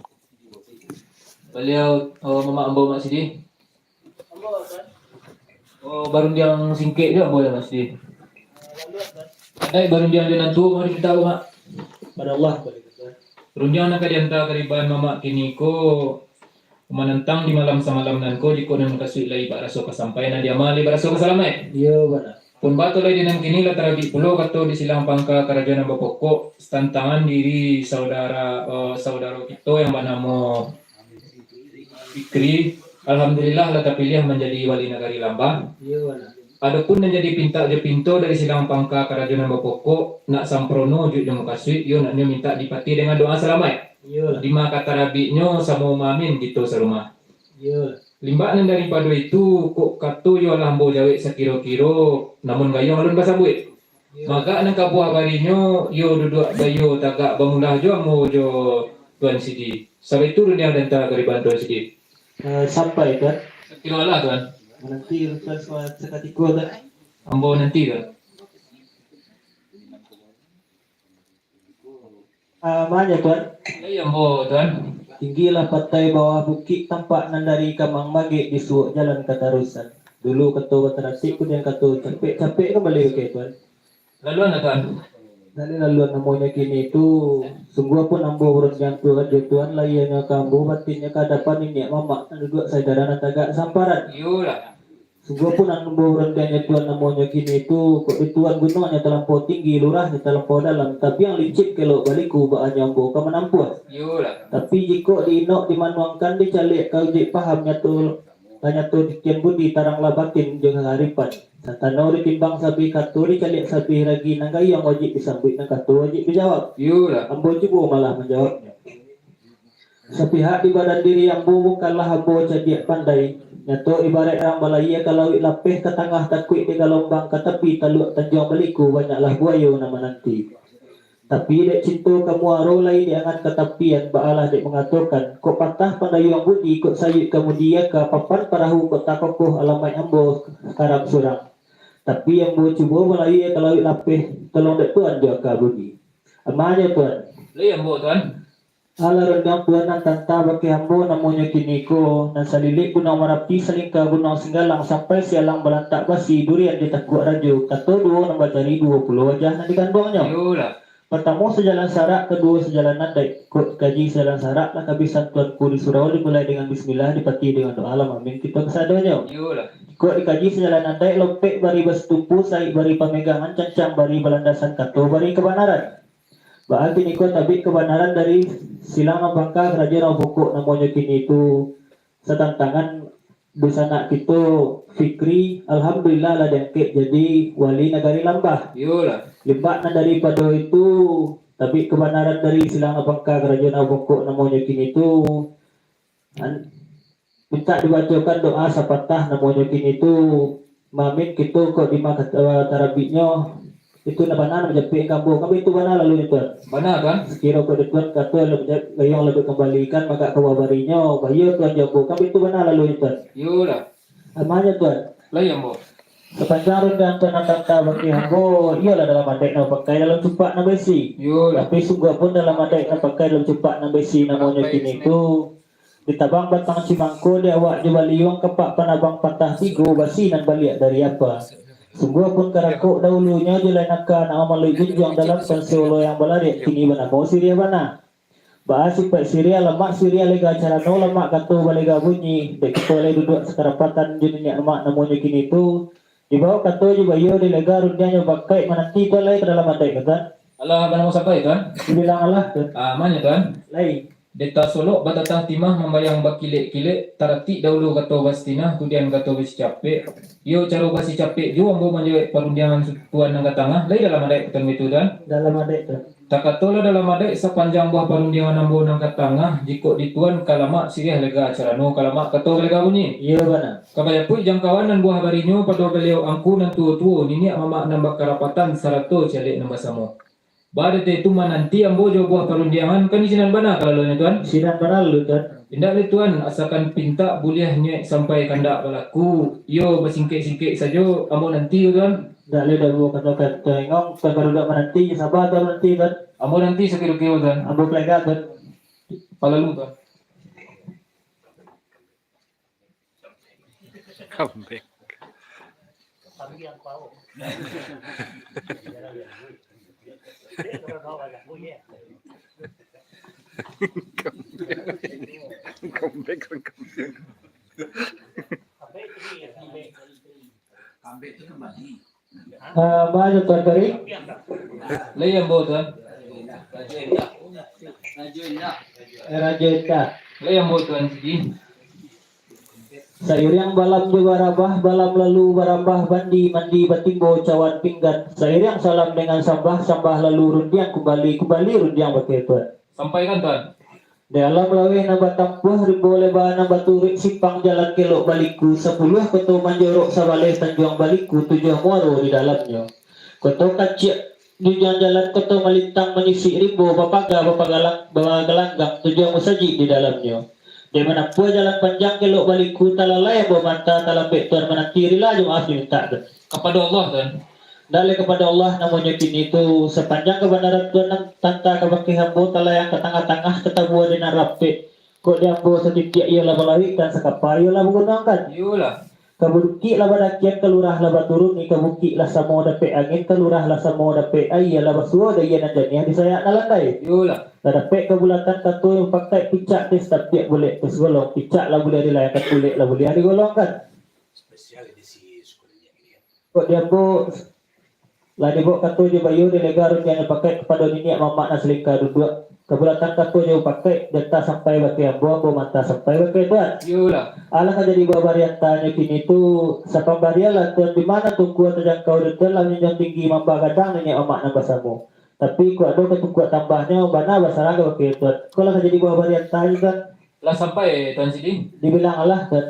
Baliau, oh, mamak ambo, Mak Sidi. Oh, barundiang singkek jo ambo, Mak Sidi. Adaik barundiang jo nan tuo, mari mintak, Mak. Pado Allah, pado Allah. Rundiang nan ka dianta kariban mamak kini ko, manantang di malam samalam nan ko, jikok nan mukasuik lai bak raso ka sampai, nan diama lai bak raso ka salamaik. Iyo, bana. Pun bato lai di nan kini lah tarabik pulo kato di silang pangka karajo nan bapokok, tantangan diri saudara, eh, saudaro kito yang banamo Fikri, alhamdulillah lah tapiliah manjadi wali nagari Lambah. Iyo, bana. Adopun nan jadi pintak jo pinto dari silang pangka karajo nan bapokok, nak samprono ujuik jo mukasuik, iyo nak nyo mintak dipatih dengan doa salamaik. Iyo. Dima ka tarabiknyo samo maamin kito sarumah. Iyo. Limbak nan daripado itu, kok kato iyo lah ambo jawek sakiro-kiro, namun gayuang alun basabuik. Iyo. Maka nan kabuah barinyo, iyo duduak baiyo tagak bamulah jo ambo jo Tuan Sidi. Sabab itu rundiang danta kariban Tuan Sidi. Eh, sampai, Tuan. Sakiro lah, Tuan. Mananti, Tuan, sa-, sakatiko, Tuan. Ambo nanti, Tuan. Ah, ma nyo, Tuan? Lai ambo, Tuan. Tinggilah patai bawah bukik, tampak nan dari Kamang Magek, di suok jalan katarusan. Dulu kato bataratik, kudian kato capek-capek kambali bakeh, Tuan. Laluan lah, Tuan. Dari laluan namonyo kini tu, sungguah pun ambo barundiang Tuan, jo Tuan lahianyo ka ambo, batinnyo ka adapan niniak mamak, nan duduak saidara nan tagak samparan. Iyolah. Sungguah pun ambo barundiang jo Tuan namonyo kini tu, kok di Tuan gunonyo talampau tinggi, lurahnyo talampau dalam, tabiang licin kelok baliku, baa nyo ambo ka manampuah. Iyolah. Tapi jikok di-inok dimanuangkan, dicaliak ka ujuik paham, nyato, ka nyato kikian budi, taranglah batin jo kaaripan. Satano ditimbang sabih kato, dicaliak sabih ragi, nan gayuang wajib disambuik, nan kato wajib dijawab. Iyolah. Ambo cubo malah manjawabnyo. Sapihak di badan diri ambo, bukanlah ambo cadiak pandai. Nyato ibaraik urang balayia ka lauik lapeh, ka tangah takuik dek galombang, ka tapi taluak tanjuang baliku, banyaklah buayo nan mananti. Tapi dek cinto ka muaro, lai dek angan ka tapian, baalah dek mangatokan, kok patah pandayuang budi, kok sayuik kamudi aka, papan parahu kok takokoh, alamaik ambo karam surang. Tapi ambo cubo balayia ka lauik lapeh, tolong dek Tuan jo aka budi. Amanyo, Tuan. Lai ambo, Tuan. Alah rundiang Tuan nan tanta bakeh ambo, namonyo kini ko, nan salilik Gunuang Marapi, salingka Gunuang Singgalang, sampai sialang balantak basi, durian di takuak rajo, kato duo nan bacari, duo pulo wajah nan dikanduangnyo. Iyolah. Partamo sajalan sarak, kaduo sajalan adaik. Kok dikaji sajalan sarak, lah kabisan Tuanku di surau, dimulai dengan bismillah, dipatih dengan doa, lah maamin kito kasadonyo. Iyolah. Kok dikaji sajalan adaik, lopek bari basitumpu, saik bari pamegangan, cancang bari balandasan, kato bari kabanaran. Baa kini ko tabik kabanaran dari silang nan pangka karajo nan pokok namonyo kini tu, satantangan dunsanak kito Fikri, alhamdulillah lah diangkek jadi wali nagari Lambah. Iyolah. Limbak nan daripado itu, tabik kabanaran dari silang nan pangka karajo nan pokok namonyo kini tu, An-, mintak dibacokan doa sapatah namonyo kini tu, maamin kito kok dima kat-, eh, tarabiknyo, itu nan bana nan manjapek ka ambo. Kan itu bana lalunyo, Tuan? Bana, Tuan. Sakiro kok di Tuan kato lah manjap-, gayuang lah dikambalikan, maka ka barinyo, baiyo Tuan jo ambo. Kan itu bana lalunyo, Tuan? Iyolah. Amanyo, Tuan. Lai ambo. Sapanjang rundiang Tuan nan tanta bakeh ambo, iyolah dalam adaik nan bapakai, dalam cupak nan baisi. Iyolah. Tapi sungguah pun dalam adaik nan bapakai, dalam cupak nan baisi namonyo kini tu, ditabang batang cimangko, diawak jo baliuang, kapak panabang patah tigo, basi nan baliak dari apa. Sungguah pun karakok dahulunyo, jo lain aka nak mamaluik junjuang, dalam pansio loyang balariak, kini banamo siriah bana. Baa sipaik siriah, lamak siriah lega carano, lamak kato balega bunyi, dek kito lai duduak sakarapatan jo niniak mamak namonyo kini tu, dibao kato jo baiyo, dilega rundiangnyo bakaik, mananti Tuan lai ka dalam adaik, Tuan. Alah, banamo sapai, Tuan? Dibilang alah, Tuan. Ah, manyo, Tuan? Lai. Dek tasolok batatah timah, mambayang bakilek-kilek, taratik dahulu kato basitinah, kudian kato basicapek. Iyo, caro basicapek juo ambo manjawek parundiangan su-, Tuan nan ka tangah, lai dalam adaik Tuan baitu, Tuan? Dalam adaik, Tuan. Takatolah dalam adaik, sapanjang buah parundiangan ambo nan ka tangah, jikok di Tuan ka lamak siriah lega carano, ka lamak kato lega bunyi. Iyo, bana. Ka bajapuik jangkauan nan buah barinyo pado baliau angku nan tuo-tuo, niniak mamak nan bakarapatan, sarato cialek nan basamo. Badeh tu mananti ambo jo buah parundiangan, kan di sinan bana kalalonyo, Tuan? Sinan bana lalu, Tuan. Indak lai, Tuan, asakan pintak buliah nyuek sampai kandak balaku, iyo basingkek-singkek sajo, ambo nanti, Tuan. Indak lai, dah buah kato-kato engong, Tuan baru dak mananti, saba Tuan mananti, Tuan. Ambo nanti sakiro-kiro, Tuan. Ambo palega, Tuan. Palalu, Tuan. Kambek. Kambek, kambek. Kambek tu kambali. Ah, banyak Tuan Kari. Lai ambo, Tuan. Eh, Rajo Indah. Lai ambo, Tuan Sidi. Sairiang balam jo barabah, balam lalu barambah, bandi mandi batimbo cawan pinggan. Sairiang salam dengan sambah, sambah lalu rundiang kumbali, kumbali rundiang bakeh Tuan. Sampaikan, Tuan. Di alam laweh nan batampuah, rimbo leba nan baturuik, simpang jalan kelok baliku, sapuluah koto manjorok, sabaleh tanjuang baliku, tujuah muaro di dalamnyo. Koto kaciak junjuang jalan, koto malintang manyisik rimbo, bapaga, bapaga lang-, bapaga langgang, tujuah musajik di dalamnyo. Dek manampuah jalan panjang kelok baliku, talalai ambo manta, talambek Tuan mananti, rila jo maaf dimintak, Tuan. Kapado Allah, Tuan. Ndak lai kapado Allah, namonyo kini tu, sapanjang kabanaran Tuan nan tanta kabakeh ambo, talayang ka tangah-tangah, ka tabuah di nan rapek. Kok di ambo satitiak iyo lah balawik, kan sakapa iyo lah bagunuang, kan? Iyolah. Ka bukik lah badakian, ka lurah lah baturun, ka bukik lah samo dapek angin, ka lurah lah samo dapek aia, lah basuo dayia nan janiah di sayak nan landai. Iyolah. Lah dapek kabulatan kato nan bapakaik, picak dek satapiak, bulek dek sagolong, picak lah buliah dilayangkan, bulek lah buliah digolongkan. Spesial edisi sekolah ni. Kok di ambo lah dibaok kato jo bayo, dek lega rundiang nan bapakaik kapado niniak mamak nan salingka duduak. Kabulatan kato jo bapakaik, danta sampai bakeh ambo, ambo manta sampai bakeh Tuan. Iyolah. Alah ka jadi buah bariantanyo kini tu, sapambarianlah Tuan, di mano tungkua tajangkau dek Tuan, lah manjunjuang tinggi mamba gadang niniak mamak nan basamo. Tapi kok ado ka tungkuak tambahnyo, bana basarah ka bakeh Tuan. Ko lah ka jadi buah bariantanyo, Tuan. Lah sampai, Tuan Sidin? Dibilang alah, Tuan.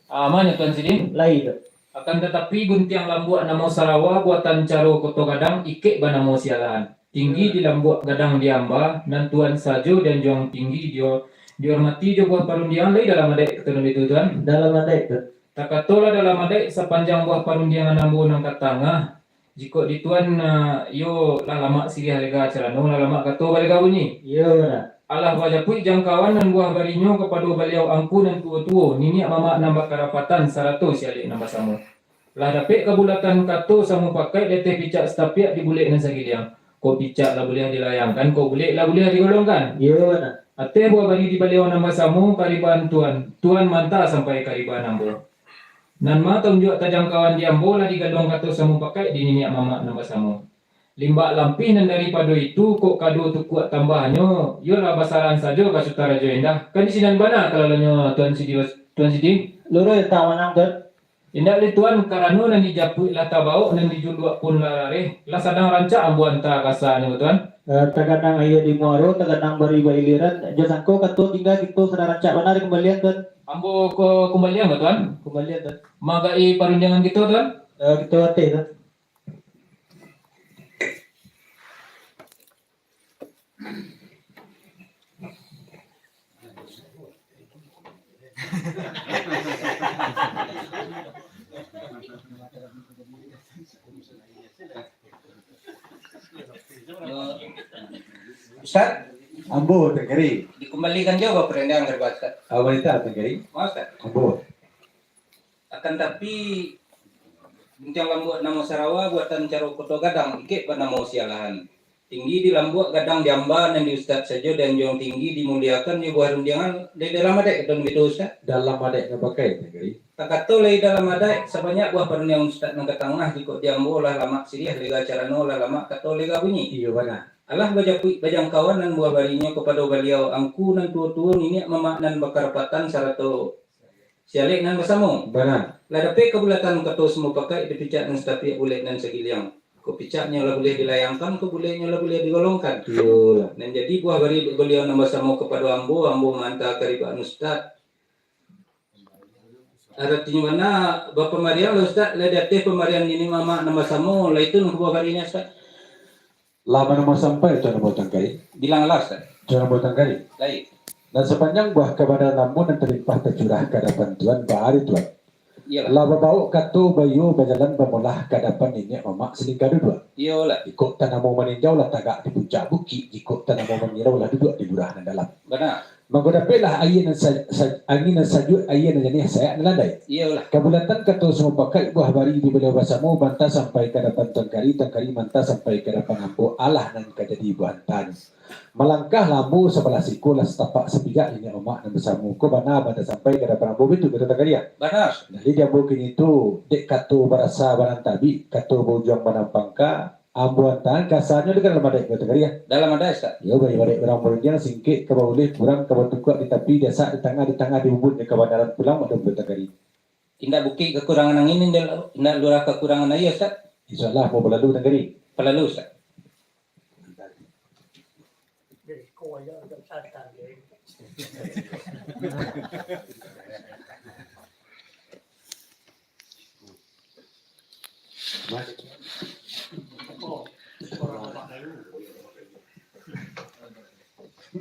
Ah, mano, Tuan Sidin? Lai, Tuan. Akan tatapi, guntiang lambuak namo sarawa, buatan caro Koto Gadang, ikek banamo sialahan. Tinggi di lambuak gadang di amba, nan tuan sajo dianjuang tinggi dio, dihormati jo buah parundiangan, lai dalam adaik kato nan itu, Tuan? Dalam adaik, Tuan. Takatolah dalam adaik, sapanjang buah parundiangan ambo nan ka tangah, jikok di Tuan, ah, iyo lah lamak siriah lega carano, lah lamak kato balega bunyi. Iyo, bana. Alah bajapuik jangkauan nan buah barinyo kapado baliau angku nan tuo-tuo, niniak mamak nan bakarapatan, sarato si alek nan basamo. Lah dapek kabulatan kato samupakaik di ateh picak satapiak di bulek nan sagiliang. Kok picak lah buliah dilayangkan, kok bulek lah buliah digolongkan. Iyo, bana. Ateh buah bari di baliau nan basamo, karibaan Tuan, Tuan manta sampai karibaan ambo. Nan ma taunjuak tajangkauan di ambo lah digaluang kato samupakaik di niniak mamak nan basamo. Limbak lampih nan daripado itu, kok kado tukuak tambahnyo, iyolah basarahan sajo ka Sutan Rajo Indah. Kan di sinan bana kalalonyo Tuan Sidi, Tuan Sidi? Luruih tang manang, Tuan. Indak lai, Tuan, karano nan dijapuik lah tabaok, nan dijuluak pun lah rareh, lah sadang rancak ambo anta kasanyo, Tuan. Eh, taganang aia di muaro, taganang bari bailiran, jan sangko kato tingga, kito sadang rancak bana di kumbalian, Tuan. Ambo ka kumbalian ka, Tuan? Kumbalian, Tuan. Magai parundiangan kito, Tuan? Eh, kito ateh, Tuan. Ustaz? Ambo, Tuan Kari. Dikumbalikan juo parundiangan ka Ustaz. Ambo mintak, Tuan Kari. Maaf, Ustaz. Ambo. Akan tapi, guntiang lambuak namo sarawa, buatan caro Koto Gadang, ikek banamo sialahan. Tinggi di lambuak, gadang di amba, nan di Ustaz sajo dianjuang tinggi, dimuliakan jo buah rundiangan, di dalam adaik kato nan itu, Ustaz? Dalam adaik nan baitu, Tuan Kari. Takato lai dalam adaik, sabanyak buah parundiangan Ustaz nan ka tangah, jikok di ambo lah lamak siriah lega carano, lah lamak kato lega bunyi. Iyo, bana. Alah bajapuik bajangkauan nan buah barinyo kapado baliau angku nan tuo-tuo, niniak mamak nan bakarapatan, sarato si alek nan basamo. Bana. Lah dapek kabulatan kato samupakaik di picak nan satapiak bulek nan sagiliang. Kok picaknyo lah buliah dilayangkan, kok buleknyo lah buliah digolongkan. Iyolah. Nan jadi buah bari baliau nan basamo kapado ambo, ambo maanta karibaan Ustaz. Aratinyo bana, bapamarian lah Ustaz, lah di ateh pamarian niniak mamak nan basamo, lah itu nan buah barinyo, Ustaz. Lah mano sampai, Tuan Ambo Tuan Kari? Bilang lah, Ustaz. Tuan Ambo Tuan Kari. Lai. Dan sapanjang buah kabanaran ambo nan talimpah tacurah ka adapan Tuan, bari Tuan. Iyolah. Lah babaok kato bayo bajalan bamolah ka adapan niniak mamak salingka duduak. Iyolah. Jikok tanamo maninjau lah tagak di puncak bukik, jikok tanamo mangirau lah duduak di lurah nan dalam. Bana. Mangko dapeklah aia nan sa-, sa-, angin nan sajuak, aia nan janiah, sayak nan landai. Iyolah. Kabulatan kato samupakaik, buah bari dibalah basamo, manta sampai ka adapan Tuan Kari, Tuan Kari manta sampai ka adapan ambo, alah nan ka jadi buah antanyo. Malangkahlah ambo sabalah siko, lah satapak sapijak niniak mamak nan basamo ko, bana manta sampai ka adapan ambo, baitu kato Tuan Kari, ah? Bana. Jadi di ambo kini tu, dek kato barasa banang tabik, kato baujuang banang pangka, ambo antaan kasanyo di dalam adaik, kato Tuan Kari, ah. Dalam adaik, Ustaz. Iyo, bari adaik urang barandiang, singkek ka bauleh, kurang ka batukuak, di tapi diasak, di tangah, di tangah diumbun, di kabanaran pulang, mak Tuan Kari. Indak bukik kakurangan angin, indak, indak lurah kakurangan aia, Ustaz. Insya Allah, ambo balalu, Tuan Kari. Balalu, Ustaz.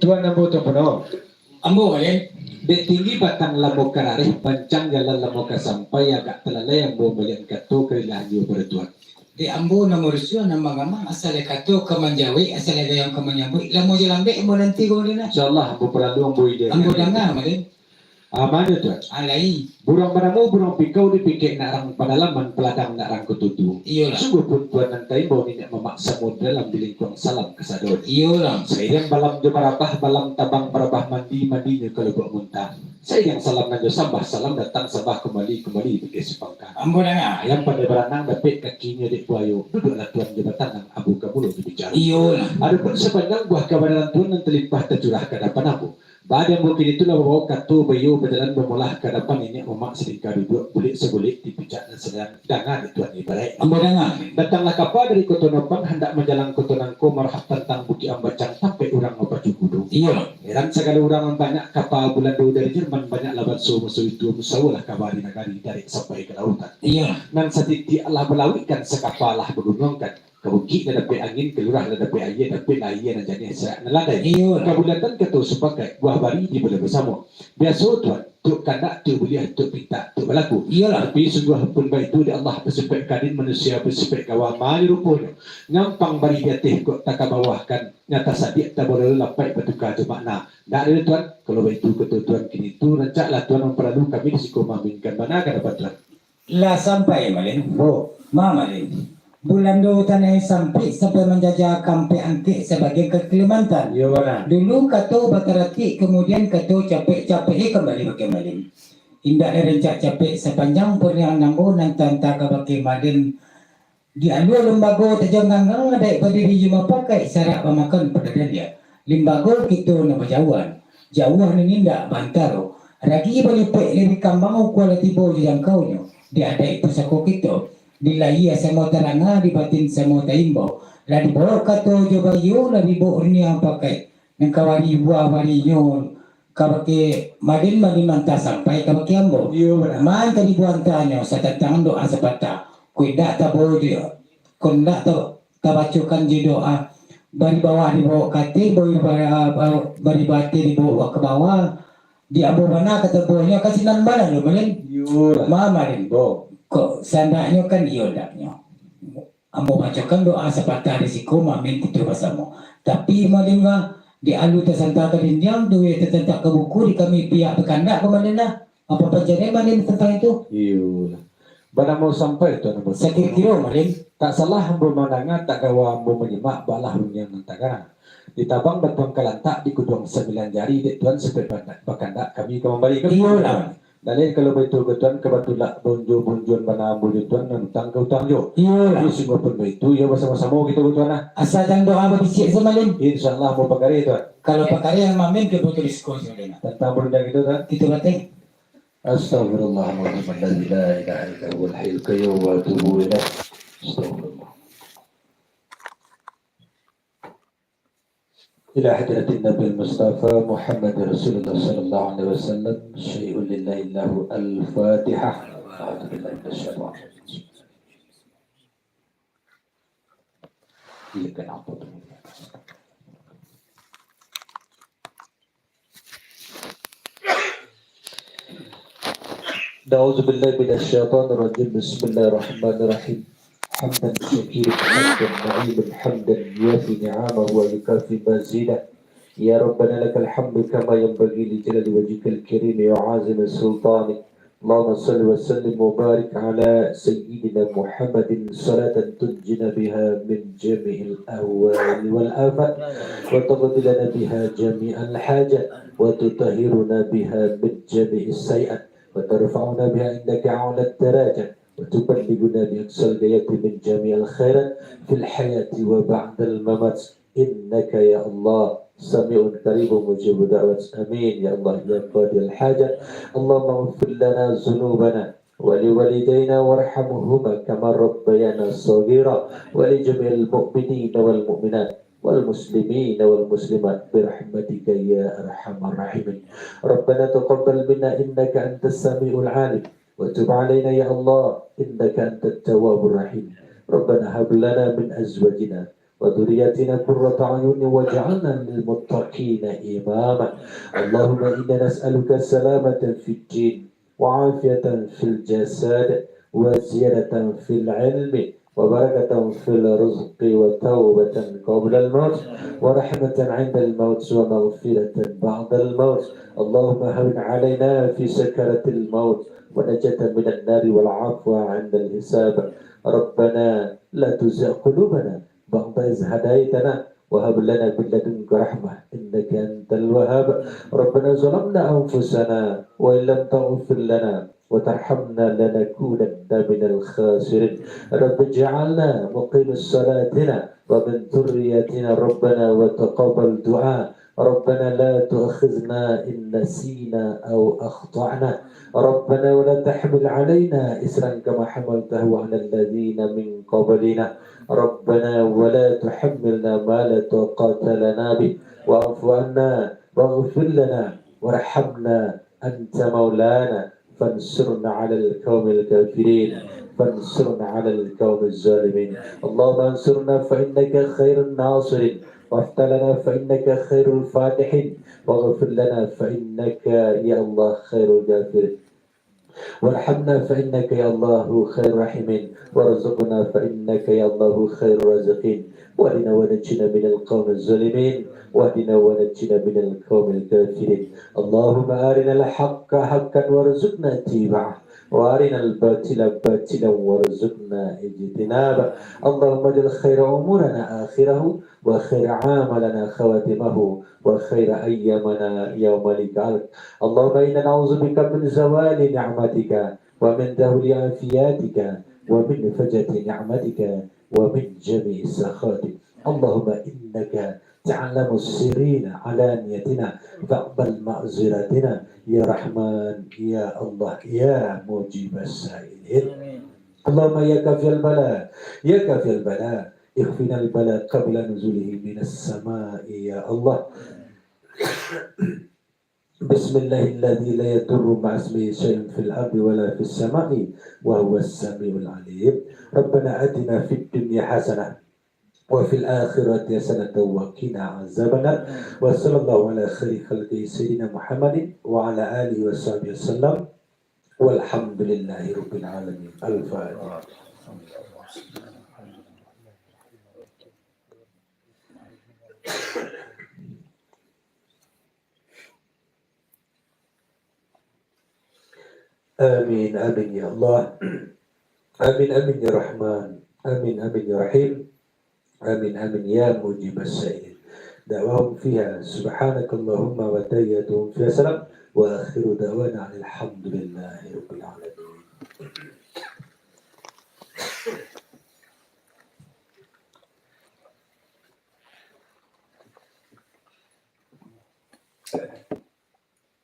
Tuan ambo Tuan Puno. Ambo, Malin. Dek tinggi batang lamo karareh, pancang jalan lamo ka sampai, agak talalai ambo maliek kato karilahan jo pado Tuan. Dek ambo nan marusuah, nan mangamang, asal lai kato ka manjawek, asal lai gayuang ka manyambuik, lamo jo lambek ambo nanti ko, Malin, ah. Insya Allah, ambo paralu ambo ide. Ambo danga, Malin. Ah, mano, Tuan? Alai. Buruang banamo buruang pikau, dipikek nak rang padalaman, paladang nak rang katutu. Iyolah. Sungguahpun Tuan nan taimbau, niniak mamak samo dalam, dilingkuang salam kasadonyo. Iyolah. Sairiang balam jo barabah, balam tabang barabah, mandi, mandinyo ka Lubuak Muntah. Sairiang salam nan jo sambah, salam datang sambah kumbali, kumbali pikek sapangka. Ambo danga. Ayam pandai baranang, dapek kakinyo dek buayo, duduaklah Tuan jo batanang, ambo ka mulo babicaro. Iyolah. Adopun sapanjang buah kabanaran Tuan nan talimpah tacurah ka adapan ambo, Baa di ambo kini tu lah babaok kato baiyo, bajalan bamolah ka adapan niniak mamak salingka duduak, bulek sabulek di picak nan sadang danga dek Tuan ibaraik. Ambo danga. Datanglah kapa dari Koto Nopan, handak manjalang Koto Nangko, marahap tantang Bukik Ambacang, tampek urang bapacu kudo. Iyo. Heran sagalo urang nan banyak, kapa Bulando dari Jerman, banyaklah banso maso itu, musawolah kaba di nagari, darek sampai ka lautan. Iyo. Nan satitiak lah balauikkan, sakapa lah bagunuangkan. Ka bukik lah dapek angin, ka lurah lah dapek aia, dapeklah aia nan janiah, sayak nan landai. Iyo. Kabulatan kato sapakaik, buah bari dibalah basamo. Biaso Tuan, tuk kandak, tuk buliah, tuk pintak, tuk balaku. Iyolah. Tapi sungguahpun baitu dek Allah, basipek kadin manusia, basipek kawa, mano ruponyo. Nyampang bari di ateh, kok takabawahkan, nyata sadiak tabalolo, lapaik batuka jo makna. Ndak ado Tuan, kalau baitu kato Tuan kini tu, rancaklah Tuan mamparalu kami di siko maaminkan. Bana ka adapan Tuan. Lah sampai, Malin? Ambo. Ma, Malin. Bulando tanah sampik sampai manjajah ka Ampek Angkek sabagian ka Kalimantan. Iyo, bana. Dulu kato bataratik, kamudian kato capek-capek, eh, kambali bakeh Malin. Indak dirancak capek sapanjang pariangan ambo nan tanta ka bakeh Malin. Di alua limbago tajanggang, adaik badiri jo mapakaik, sarak bamakan pado dandiang. Limbago kito nan bajauahan, jauah nan indak baantaro. Ragi balipek lai dikambang, ukua lah tibo jo jangkaunyo. Di adaik pusako kito, di lahia samo taranga, di batin samo taimbau. Lah dibaok kato jo baiyo, lah dibaok riniang pakaik. Nan ka bari buah barinyo kabake Malin, Malin manta sampai kabake ambo. Iyo, bana. Manta dibuah antanyo satantang doa sapatah. Kok indak tabo jo, kok indak ta-, tabacokan jo doa, bari bawah dibaok ka ateh, bari ba-, ba-, bari ba ateh dibaok ka bawah. Di ambo bana ka tabuahnyo, ka sinan bana jo, Malin. Iyo lah. Ma, Malin. Bo. Kok sandaknyo kan iyo ndaknyo. Ambo bacokan doa sapatah di siko, maamin kito basamo. Tapi, Malin, di alua tasanta ka dindiang, duo tatantak ka buku, di kami pihak bakandak, Malin lah. Apo pancarian Malin tantang itu? Iyolah. Bana ambo sampai, Tuan, ambo. Sakiro-kiro, Malin. Tak salah ambo mandanga, tak gawa ambo manyimak, baalah runiang nan tagana. Ditabang batuang kalantak, dikuduang sambilan jari, dek Tuan sampai bakandak, bakandak kami ka mambari. Iyolah. Dah lai, kalau baitu ko Tuan, ka batulak bunjo-bunjoan bana ambo jo Tuan, nan utang ka utang jo. Iyolah. Tapi sungguahpun baitu, iyo basamo-samo kito ko Tuan lah. Asa jan doa babisiak sajo, Malin. Insya Allah, ambo pakareh, Tuan. Kalau pakareh, nan maamin ka butuh diskon sajo, Malin. Tantang barundiang kito, Tuan. Kito bateh. Astagfirullahaladzim, alladzi la ilaha illa huwal hayyul qayyum, wa atubu ilaih. Astagfirullah. إلى حضرة النبي المصطفى محمد رسول الله صلى الله عليه وسلم، شيء لله إلا هو. الفاتحة. أعوذ بالله من الشيطان الرجيم. إياك نعبد وإياك نستعين. أعوذ بالله من الشيطان الرجيم. بسم الله الرحمن الرحيم. حمدا شاكرا حمدا نعيما حمدا يوافي نعمه ويكافئ مزيده. يا ربنا لك الحمد كما ينبغي لجلال وجهك الكريم وعظيم سلطانك. اللهم صل وسلم وبارك على سيدنا محمد صلاة تنجينا بها من جميع الأهوال والآفات، وتقضي لنا بها جميع الحاجات، وتطهرنا بها من جميع السيئات، وترفعنا بها عندك أعلى الدرجات، وتبلغنا بأقصى الغايات من جميع الخيرات في الحياة وبعد الممات. إنك يا الله سميع قريب مجيب دعوات. آمين يا الله يا قاضي الحاجات. اللهم اغفر لنا ذنوبنا ولوالدينا وارحمهما كما ربيانا صغيرا، ولجميع المؤمنين والمؤمنات والمسلمين والمسلمات برحمتك يا أرحم الراحمين. ربنا تقبل منا إنك أنت السميع العليم، وتب علينا يا الله إنك أنت التواب الرحيم. ربنا هب لنا من أزواجنا وذرياتنا قرة أعين واجعلنا للمتقين إماما. اللهم إنا نسألك سلامة في الدين وعافية في الجسد وزيادة في العلم وبركة في الرزق وتوبة قبل الموت ورحمة عند الموت ومغفرة بعد الموت. اللهم هون علينا في سكرات الموت ونجاة من النار والعفو عند الحساب. ربنا لا تزغ قلوبنا بعد إذ هديتنا وهب لنا من لدنك رحمة إنك أنت الوهاب. ربنا ظلمنا أنفسنا وإن لم تغفر لنا وترحمنا لنكونن من الخاسرين. رب اجعلنا مقيم صلاتنا ومن ذريتنا ربنا وتقبل دعاء. ربنا لا تؤاخذنا إن نسينا أو أخطأنا. ربنا ولا تحمل علينا إصرا كما حملته على الذين من قبلنا. ربنا ولا تحملنا ما لا طاقة لنا به واعف عنا واغفر لنا وارحمنا أنت مولانا فانصرنا على القوم الكافرين. فانصرنا على القوم الظالمين. اللهم انصرنا فإنك خير الناصرين، وافتح لنا فإنك خير الفاتحين، واغفر لنا فإنك يا الله خير الغافرين، وارحمنا فإنك يا الله خير الراحمين، وارزقنا فإنك يا الله خير الرازقين، واهدنا ونجنا من القوم الظالمين، واهدنا ونجنا من القوم الكافرين. اللهم أرنا الحق حقا وارزقنا اتباعه، وأرنا الباطل باطلا وارزقنا اجتنابه. اللهم اجعل خير أمورنا آخره، وخير أعمالنا خواتمه، وخير أيامنا يوم لقائك. اللهم إنا نعوذ بك من زوال نعمتك، ومن دهول عافيتك، ومن فجأة نعمتك، ومن جميع سخطك. اللهم إنك تعلم سرنا علانيتنا فاقبل معذرتنا يا رحمن يا الله يا مجيب السائلين. آمين. اللهم يا كافي البلاء، يا كافي البلاء، اكفنا البلاء قبل نزوله من السماء يا الله. بسم الله الذي لا يضر مع اسمه شيء في الأرض ولا في السماء وهو السميع العليم. ربنا آتنا في الدنيا حسنة وفي الآخرة حسنة وقنا عذاب النار. وصلى الله على خير خلقه سيدنا محمد وعلى آله وصحبه وسلم. والحمد لله رب العالمين. الفاتحة. آمين، آمين يا الله. آمين، آمين يا رحمن. آمين، آمين يا رحيم. آمين، آمين يا مجيب السائلين. دعواهم فيها سبحانك اللهم وتحياتهم فيها سلام. وآخر دعوانا أن الحمد لله رب العالمين.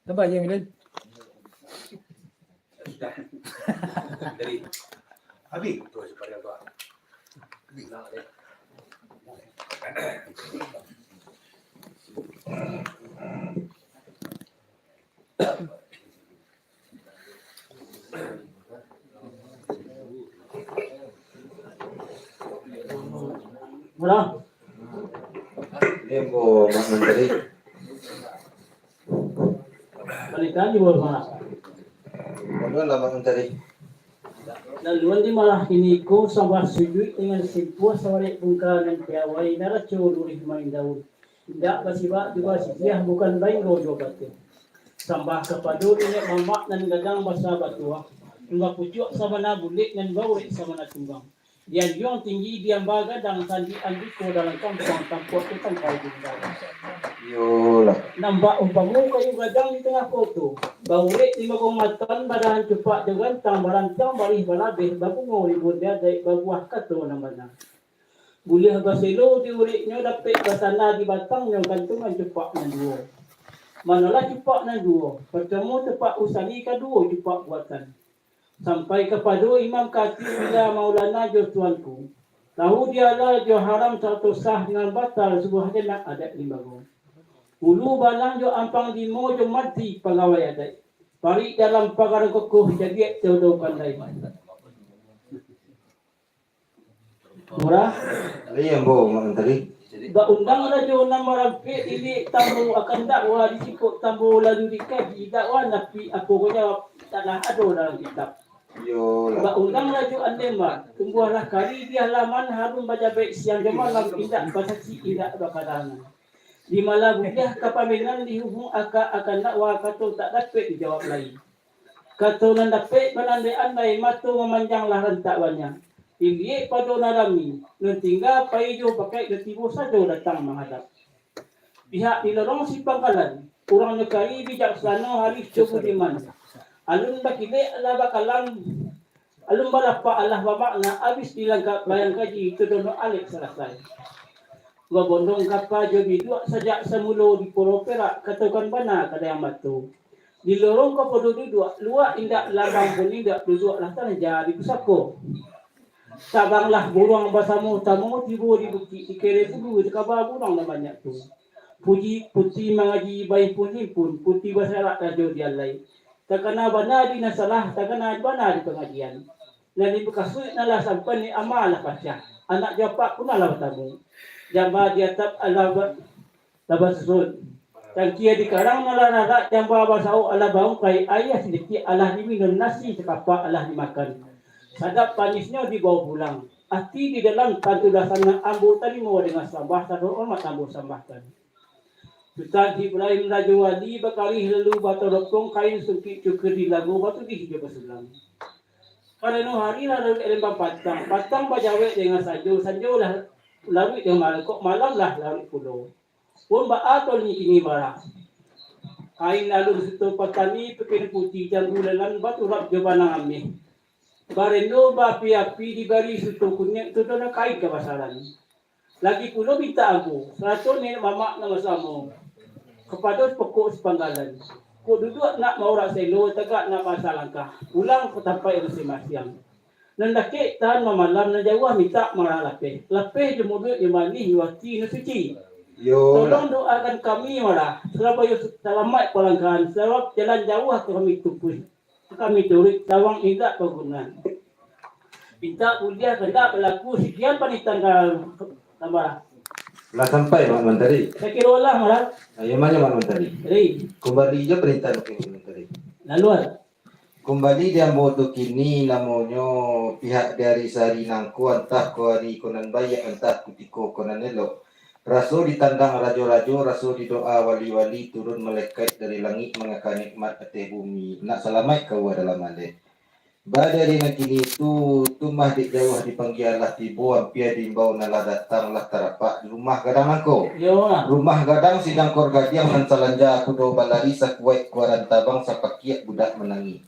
Tambah je, Milen. Sudah. Dari. Habis. Tu, separuh tu. Habis. Murah. Ini ambo Mak Mantari. Balikan di bawah sana. Bangunlah Mak Mantari. Laluan di malah kiniko sambah sujud dengan simpuah sabarek bungka nan piawai naraco lurih main daun. Indak basibak jo basisiah, bukan bainggo jo bateh. Sambah kapado niniak mamak nan gadang basa batuah, nan bapucuak sabana bulek, nan baurek sabana tunggang. Dianjuang tinggi, diamba gadang, sandi andiko dalam kampuang, tampuak tu tangkai di udara. Iyolah. Nan bak umpamo kayu gadang di tangah koto, baurek di bagong matan, badahan cupak jo gantang, barantang barih balabeh, babungo ribun di adaik, babuah kato nan bana. Buliah baselo di ureknyo, dapek basanda di batangnyo, gantungan cupak nan duo. Manolah cupak nan duo, partamo cupak usali, kaduo cupak buatan. Sampai kapado Imam Khatib, bila Maulana jo tuanku, tahu dialah jo haram sarato sah, nan batal subuah jenak adaik limbago. Ulu balang jo ampang limo, jo madri pagawai adaik. Parik dalam pagar kokoh, cadiak tiado pandai. Murah. Iyo, ambo, Mak Mantari. Baundang rajo nan marampek, ilik tambo akan dakwa, di siko tambo lalu dikaji dakwa, napi apo ko jawab, taklah ado dalam kitab. Iyolah. Baundang rajo Andemba, tumbuahlah kari di halaman, harum bajabaik siang jo malam, indak basasi, indak bakadangan. Di malah buliah kapamenan, dihubung aka akan dakwa, kato tak dapek dijawab lai. Kato nan dapek banandai-andai, mato mamanjanglah rantak banyak. Iliek pado nan rami, nan tingga pai jo pakaik, nan tibo sajo datang mahadap. Pihak di lorong si pangkalan, urangnyo kari bijaksano, arif jo budiman. Alun bakilek alah bakalam, alun balapak alah bamakna, abih dilangkap layang kaji, tu dono alek salasai. Babondong kapa jo biduak, sajak samulo di Pulau Perak, katokan bana ka Dayang Bato. Di lorong kapado duduak, luak indak, lambang pun indak, duduaklah tanja di pusako. Tabanglah buruang basamo-tamo, tibo di bukik, di Kere Bulu, di kaba buruang nan banyak tu. Puji puti mangaji, bahimpun-himpun, puti basarak rajo di alai. Takana bana di nan salah, takana bana di pangajian. Nan dipakasuik nan lah sampai, ni ama lah pacah. Anak jo apak pun lah batamu. Jamba di atap alah ba-, lah basusun. Tangkia di karang nan lah rarak, jamba basauk alah baungkai, aia sadikik alah diminun, nasi sakapak alah dimakan. Sadap panisnyo dibawa pulang. Ati di dalam tantu dasarnyo, ambo tarimo dengan sambah, sahormat ambo sambahkan. Sutan Ibrahim Rajo Wali bakarih lalu bataropong, kain sungkik cukur di lago, batudih jo basulang. Karano hari lah laruik lembang patang, patang bajawek dengan sanjo, sanjo lah laruik dengan malam, kok malam lah laruik pulo. Pun baa tolin kini bara. Kain alun suto patani, pakaian puti jambu lalan, baturap jo banang ameh. Barendo baapi-api, dibari suto kuniak, tu dono kain kabasaran. Lagi pulo mintak ambo, sarato niniak mamak nan basamo, kapado pokok sipanggalan. Kok duduak nak maurak selo, tagak nak maasa langkah, pulang ka tampaik masiang-masiang. Nan dakek tahan mamalam, nan jauah mintak marah lapeh. Lapeh jo muluik nan manih, jo ati nan suci. Yo. Tolong doakan kami, marah, supayo salamaik palangkahan, sabab jalan jauah kami tumpuih. Kami turuik tawang indak pagunan. Mintak buliah kandak balaku, sakian panitahan ka-, tambah. Lah sampai, Mak Mantari? Sakiro lah, Marah. Ayo, mano, Mak Mantari? Ri. Kumbali jo panitahan, Mak Mantari. Laluan. Kumbali di ambo tu kini, namonyo pihak dari sari nangko, antah ko ari ko nan baiak, antah kutiko ko nan elok. Raso ditandang rajo-rajo, raso didoa wali-wali, turun malaikat dari langik mangaka nikmat ateh bumi, nak salamaik kaua dalam aleh. Badari nan kini tu, tu mah dek jauah dipanggia lah tibo, ampia diimbau nan lah datang, lah tarapak di rumah gadang nangko. Yo lah. Rumah gadang si Dangkor Gadiang nan salanja kudo balari, sakuaik kuaran tabang, sapakiak budak manangih.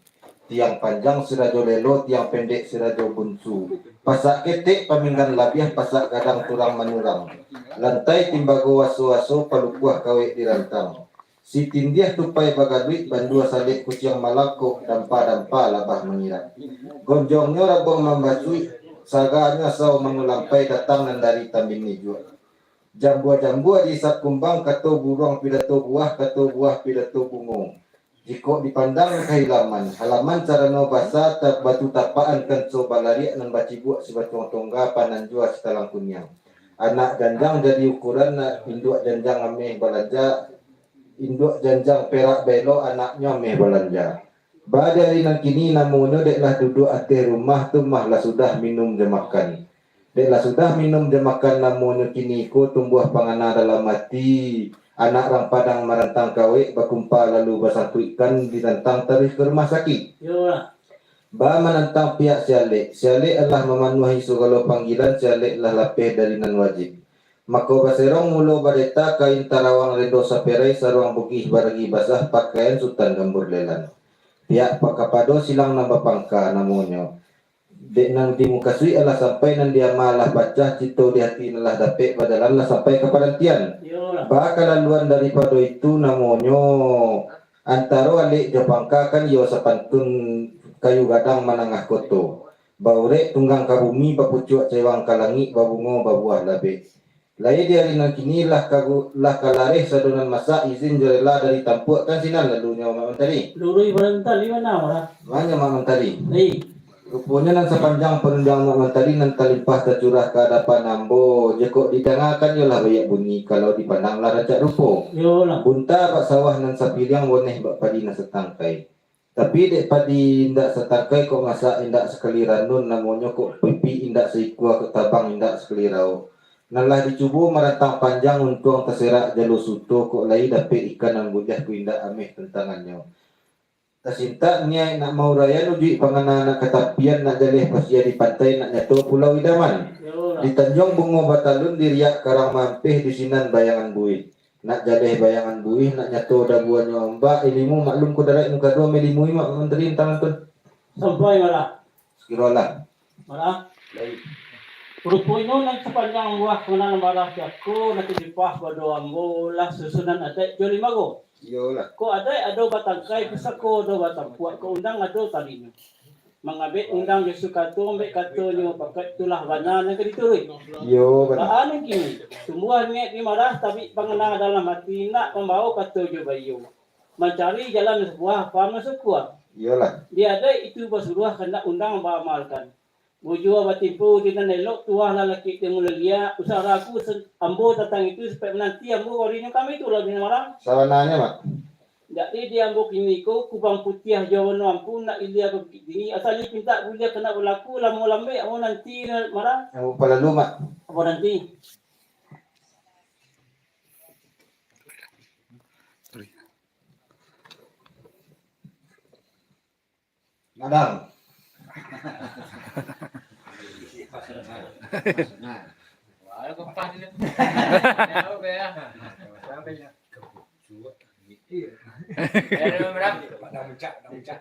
Tiang panjang si Rajo Lelo, tiang pendek si Rajo Bunsu. Pasak ketek paminggan labiah, pasak gadang turang manurang. Lantai timbago aso-aso, palukuah kawek dirantang. Si tindiah tupai bagaduik, bandua salek kuciang malangkok, dampa-dampa labah mangirap. Gonjongnyo rabuang mambasuik, saganyo asau mangulampai, datang nan dari tambin ijuak. Jambua-jambua diisap kumbang, kato buruang pidato buah, kato buah pidato bungo. Jikok dipandang ka halaman, halaman carano basa, ta-, batu tapakan kanso balariak nan bacibuak sibatuang tongga, pananjua sitalang kuniang. Anak janjang jadi ukuran, induak janjang ameh balanja, induak janjang perak baelo, anaknyo ameh balanja. Badari nan kini namonyo dek lah duduak ateh rumah tu mah lah sudah minum jo makan. Dek lah sudah minum jo makan namonyo kini ko tumbuah pangana dalam ati, anak rang Padang marantang kawek bakumpa lalu basangkuikkan ditantang taruih ka rumah sakik. Iyolah. Ba manantang pihak si Alek, si Alek alah mamanuahi sagalo panggilan, si Alek lah lapeh dari nan wajib. Mako baserong mulo bareta kain tarawang rendo saperai saruang bugih baragi basah pakaian sutan gambur lelan. Pihak pa-, kapado silang nan bapangka namonyo. Dek nan dimukasuik alah sampai nan diama alah pacah, cito di hati nan lah dapek bajalan lah sampai ka parantian. Iyolah. Ba kalaluan daripado itu namonyo antaro alek jo pangka kan iyo sapantun kayu gadang manangah koto. Baurek tunggang ka bumi, bapucuak cewang ka langik, babungo babuah labek. Lai di ari nan kini lah ka gu-, lah ka lareh sado nan masak, izin jo rela dari tampuak kan sinan lalunyo Mak Mantari. Lurui barantali mana, Marah? Mano Mak Mantari? Lai. Ruponyo nan sapanjang panunjuang Mak Mantari nan talimpah tacurah ka adapan ambo, jikok didangakan iyo lah baiak bunyi, kalau dipandang lah rancak rupo. Iyolah. Bunta bak sawah nan sapiliang, boneh bak padi nan satangkai. Tapi dek padi indak satangkai kok masak indak sakali ranun, namonyo kok pipik indak saikua kok tabang indak sakali raok. Nan lah dicubo marantang panjang untuang taserak jalo suto kok lai dapek ikan nan buliah ko indak ameh tantangannyo. Tasintak niaik nak mauraian ujuik pangana nak katapian nak jaleh pasia di pantai nak nyato pulau idaman. Di Tanjuang Bungo Batalun diriak karang mampeh di sinan bayangan buih. Nak jaleh bayangan buih, nak nyato dabuanyo ombak, ilimu maklum ko daraik muka duo, melimui Mak Mantari tantang tun. Sampai Marah. Sakiro lah. Marah. Baik. Ruponyo nan sapanjang buah panganan Marah jako, nan talimpah pado ambo lah susunan adaik jo limbago. Iyolah. Kok adaik ado batangkai, pusako ado batampuak, kok undang ado talinyo. Mangabek undang jo sukato, ambek katonyo, pakat itulah bana nan ka dituruik. Iyo, bana. Baa nan kini, tumbuah niaik di Marah, tabik pangana dalam ati, nak mambawo kato jo baiyo. Mancari jalan nan sabuah, paham nan sukua. Iyolah. Di adaik itu basuruah, kandak undang baamalkan. Bujua batimpu di nan elok, tuah lah lakik di mulaliak, usah ragu sen-, ambo tantang itu, sapai mananti ambo warinyo kami tu lah di Marah. Sabananyo, Mak. Jadi di ambo kini ko, kubang putiah jo wano ampu, nak ilia ka Bukik Tinggi, asal di pintak buliah ka nak balaku, lamo lambek ambo nanti, Marah. Ambo palalu, Mak. Ambo nanti. Madang. Wah, lepas dulu. Ya, oke ya. Sampai ya. Iya. Ya, udah, udah. Padang Muncak, Padang Muncak.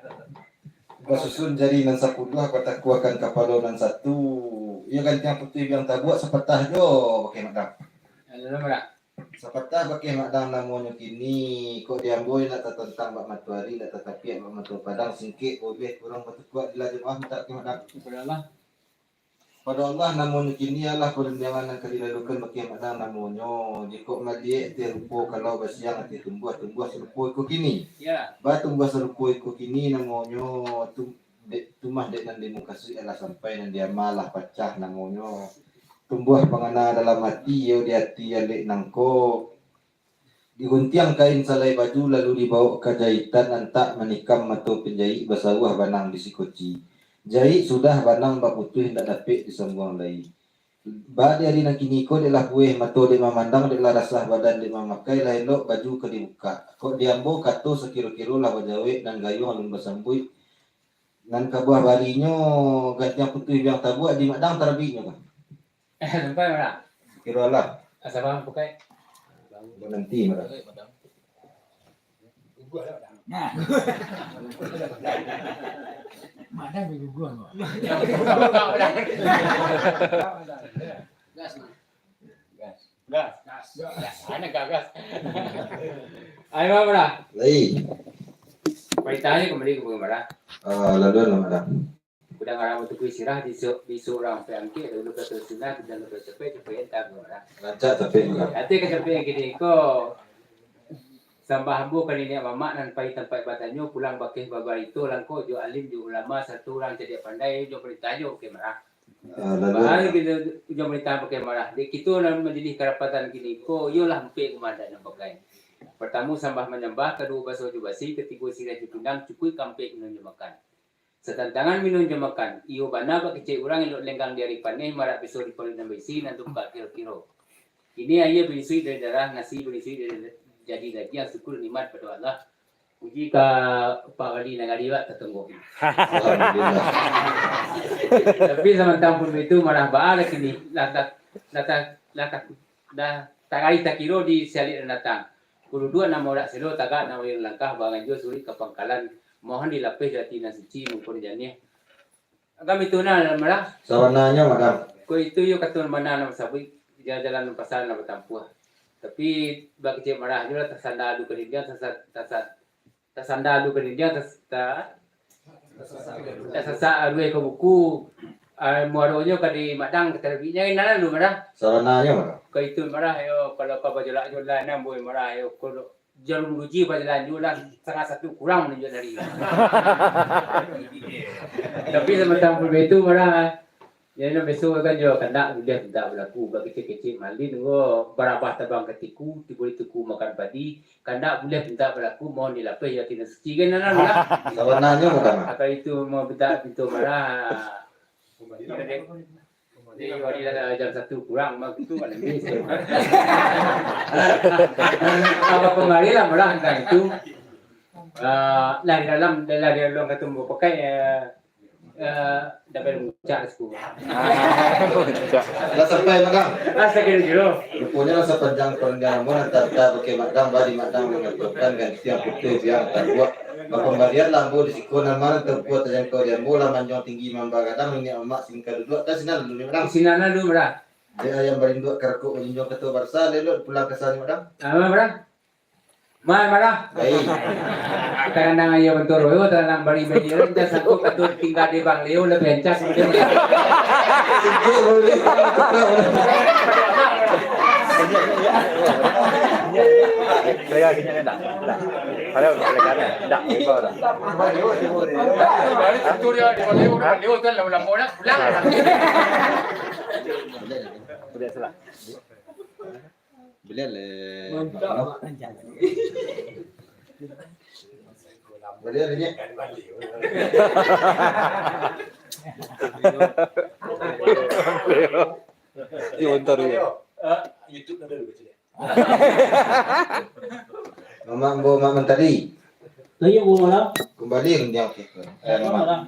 Basusun jari nan sapuluah, batakuahkan kapalo nan satu. Iyo gantiang putuih biang tabuak sapatah jo, pakai madang. Ya, udah, udah. Sapatah bakeh madang namonyo kini, kok di ambo indak tatantang bak matoari, indak tatapiak bak mato padang, singkek boleh kurang batukuak di laju maaf mintak bakeh madang. Kepada Allah. Kepada Allah namonyo kini ialah parundiangan nan ka dilalukan bakeh madang namonyo, jikok maliek ati rupo kalau basiang ati tumbuah, tumbuah sarupo iko kini. Ya. Batumbuah sarupo iko kini namonyo tu-, dek, tumah dek nan dimukasuik alah sampai, nan diama lah pacah namonyo. Tumbuah pangana dalam ati, iyo di ati alek nangko. Diguntiang kain salai baju, lalu dibawok ka jahitan, antak manikam mato panjahik, basawah banang disikoci. Jahik sudah, banang baputuih, indak dapek disambuang lai. Ba di ari nan kini ko, dek lah pueh mato dek mamandang, dek lah rasah badan dek mamakai, lah elok baju ka dibukak. Kok di ambo kato sakiro-kiro lah bajawek, nan gayuang alun basambuik, nan kabuah barinyo gantiang putuih biang tabuak, di madang tarabiknyo ka. Sampai mana? Kiro lah. Asa paham pakai. Nanti, Madam. Nah. Madam diguguah, Mak. Gas, Mak. Gas. Gas. Gas. Gas. Gas. Mana gas, gas? Ayo, Madam. Lai. Perintahnya kembali ke Madam. Ah, lalu, Madam. Kudang arang batukui sirah, di su-, di surang pe angkek, dahulu kato sunnah, kudang kato capek, capek entah ke urang. Rancak capek urang. Ati ka capek kini ko, sambah ambo ka niniak mamak nan pai tampek batanyo, pulang bakeh babarito langkok jo alim jo ulama, sarato urang cadiak pandai jo parintahnyo bakeh marah. Ah, lalu. Bahal kito jo parintahan bakeh marah. Dek kito nan majilih karapatan kini ko, iyolah ampek kumandan nan pakai. Partamo sambah manyambah, kaduo baso jo basi, katigo sirah jo pindang, cukuik ka ampek minum jo makan. Satantangan minun jo makan, iyo bana bak kecek urang elok lenggang di ari paneh, marak biso di paruik nan baisi, nan tu ka kiro-kiro. Kini aia baisuik dari darah, nasi baisuik dari, jadi dagiang, syukur nikmat pado Allah. Puji ka Pak Wali Nagari, Pak, tatunggu. Alhamdulillah. Tapi samantang pun itu, marah baa lah kini, lah ta-, lah ta-, lah ta-, lah tarai takiro di silik nan datang. Kududuak nan maurak selo, tagak nan mauliang langkah, banganjua suruik ka pangkalan, mohon dilapeh jo ati nan suci, mungkon janiah. Agam itu nah, Madam. Sabananyo, Madam. Ko itu yo kato nan bana nan basabuik, jalan-jalan nan pasa nan batampuah. Tapi, bak kecek marah juo lah, tasanda adu ka dindiang, tasa-, tasa-, tasanda adu ka dindiang, tas-, ta-, tasasak aduai ka buku, ah, muaronyo ka di madang, ka tarabiknyo, nan lalu marah. Sabananyo, Madam. Ka itu marah, yo, kalau ka bajolak-jolak, nan buai marah, yo, ko jarum uji bajalan juo lah, satangah satu kurang manunjuak dari. Tapi samantang pun baitu, marah. Jadi, nan biaso kan jo, kandak buliah pintak balaku, bak kecek-kecek malin ko, barabah tabang ka tiku, tibo di tuku makan padi, kandak buliah pintak balaku, mohon dilapeh jo ati nan suci, kan, nan, nan, lah. Sabananyo bukan, Mak. Atau itu mau pintak pintu marah. Jadi, hari lah jam satu kurang, mah, gitu, kan, lebih. Apa kemari lah, marah tentang itu. Ah, lah di dalam, lah di dalam katumu pakai, eh, Eh, dapat muncak di situ. Lah sampai, Madam. Asa kira-kira. Ruponyo lah sapanjang parundiangan ambo nan tarta bakeh Madam, badi Madam mangatokan gantiang putuih biang tabuak. Bapambarian lah ambo di siko, nan ma nan taukua tajangkau di ambo, lah manjuang tinggi mamba gadang, niniak mamak singka duduak, ka sinan dulu, Madam. Sinan dulu, Madam. Dek ayam barinduak karakuk bajunjuang kato barasa, lelok pulang ka sani, Madam. Ah, Madam. Mai, marah. Baik. Takanang aia bantoro, yo, takanang bari bari, yo, indak sanggup atur tingga di Bang Leo, lebih ancas macam ni. Saya gini ni dah. Dah. Ada boleh kan? Dah, ibu dah. Balik situ dia, di Bang Leo, Bang Leo kan lama-lama nak pulang. Boleh salah. Belian le. Mantap. Belian le, Nyek. Iyo, bentar, iyo. Eh, YouTube ada dulu, cek. Mamak ambo, Mak Mantari. Iyo, Bu Malam. Kumbali, Nyek. Eh, Mamak. Malam.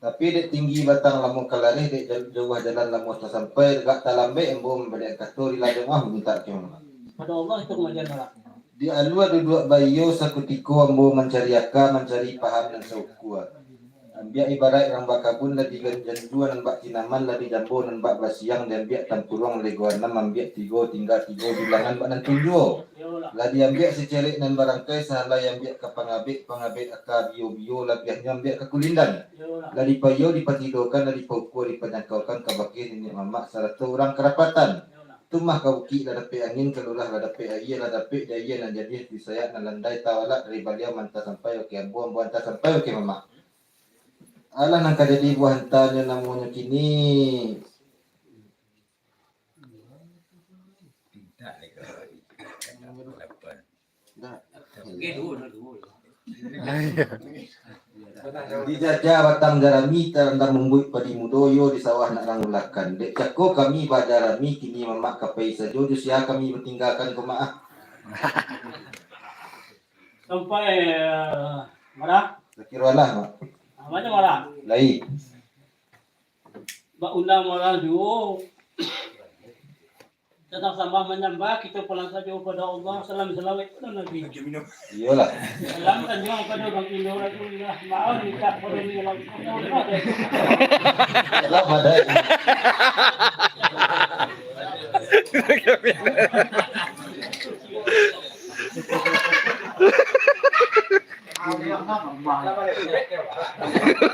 Tapi dek tinggi batang lamo kalareh, dek jal-, jauah jalan lamo tasampai, dek talambek ambo mambaliak kato, di ladang ah mintak kemah. Pado Allah itu kamajuan, Malah. Di alua duduak baiyo, sakutiko ambo mancari aka, mancari paham nan saukua. Ambiak ibaraik urang bakabun, lah digan-, janjua nan bak tinaman, lah dijambo nan bak basiang, diambiak tampuruang lego anam, ambiak tigo tingga tigo, bilangan bak nan tunjuo. Lah diambiak sacerek nan barangkai, sahalai ambiak ka pangabek, pangabek aka biyo-biyo, labiahnyo ambiak ka kulindan. Lah dipaiyo, dipatidokan, lah dipaukua, dipajangkaukan kabake niniak mamak sarato urang karapatan. Tumah ka bukik lah dapek angin, ka lurah lah dapek aia, lah dapek di aia nan janiah, di sayak nan landai, tawalak dari baliau manta sampai bakeh ambo, ambo anta sampai bakeh mamak. Alah nan ka jadi buah antanyo namonyo kini. Dijajah batang jarami, tarandam rumbuik padi mudo, yo di sawah nak rang ulakan. Dek cako kami bajarami, kini mamak kapai sajo, jo sia kami batinggakan ko, Mak, ah. Sampai, eh, Marah? Sakiro alah, Mak. Namanya Marah. Lai. Bak undang Marah juo. Datang sambah manyambah, kito pulang sajo pado Allah, salam salawat pado Nabi. Iyolah. Salam sanjuang pado Baginda Rasulullah, maaf mintak pado ni dalam. Salam, Madai.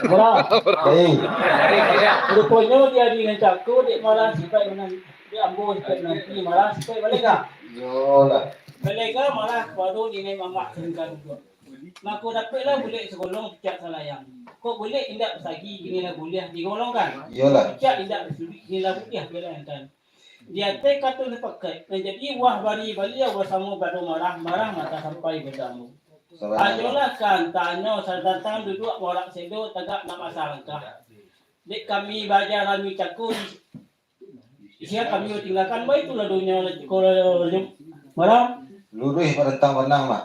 Murah. Hei. Ruponyo di ari nan cako, dek Marah sipaik manan-, dek ambo sipaik mananti, Marah sipaik balega. Iyolah. Balega Marah kapado niniak mamak sahinggo duduak. Mako dapeklah bulek sagolong picak salayang. Kok bulek indak basagi, kini lah buliah digolongkan. Iyolah. Picak indak basuduik, kini lah buliah dilayangkan. Di ateh kato sapakaik, nan jadi buah bari baliau basamo pado Marah, Marah manta sampai pado ambo. Ajolah kan, tanyo satantang duduak borak sedo tagak nak basalangkah. Dek kami baja rami cako, sia kami tinggakan, baitulah dunyo ko malam. Luruih parentang panang, Mak.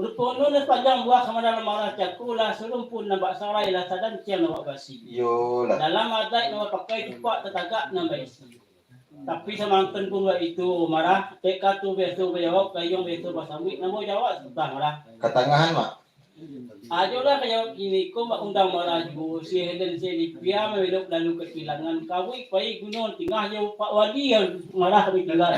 Ruponyo nan panjang buah ka madalam arah cako lah, sarumpun nan bak sarai lah, sadan ciang nan bak basi. Iyolah. Dalam adaik nan bapakai, tupak tatagak nan baisi. Tapi samantun pun baitu, Marah, dek kato biaso bajawab, gayuang biaso basambuik, namo jawab sabutah, Marah. Katangahan, Mak. Ajolah ka jawab kiniko, Mak undang Marah juo, si Helen Selipia mambelok lalu ka kilangan, kabuik pai guno tingah jo Pak Wali, Marah kami tinggal.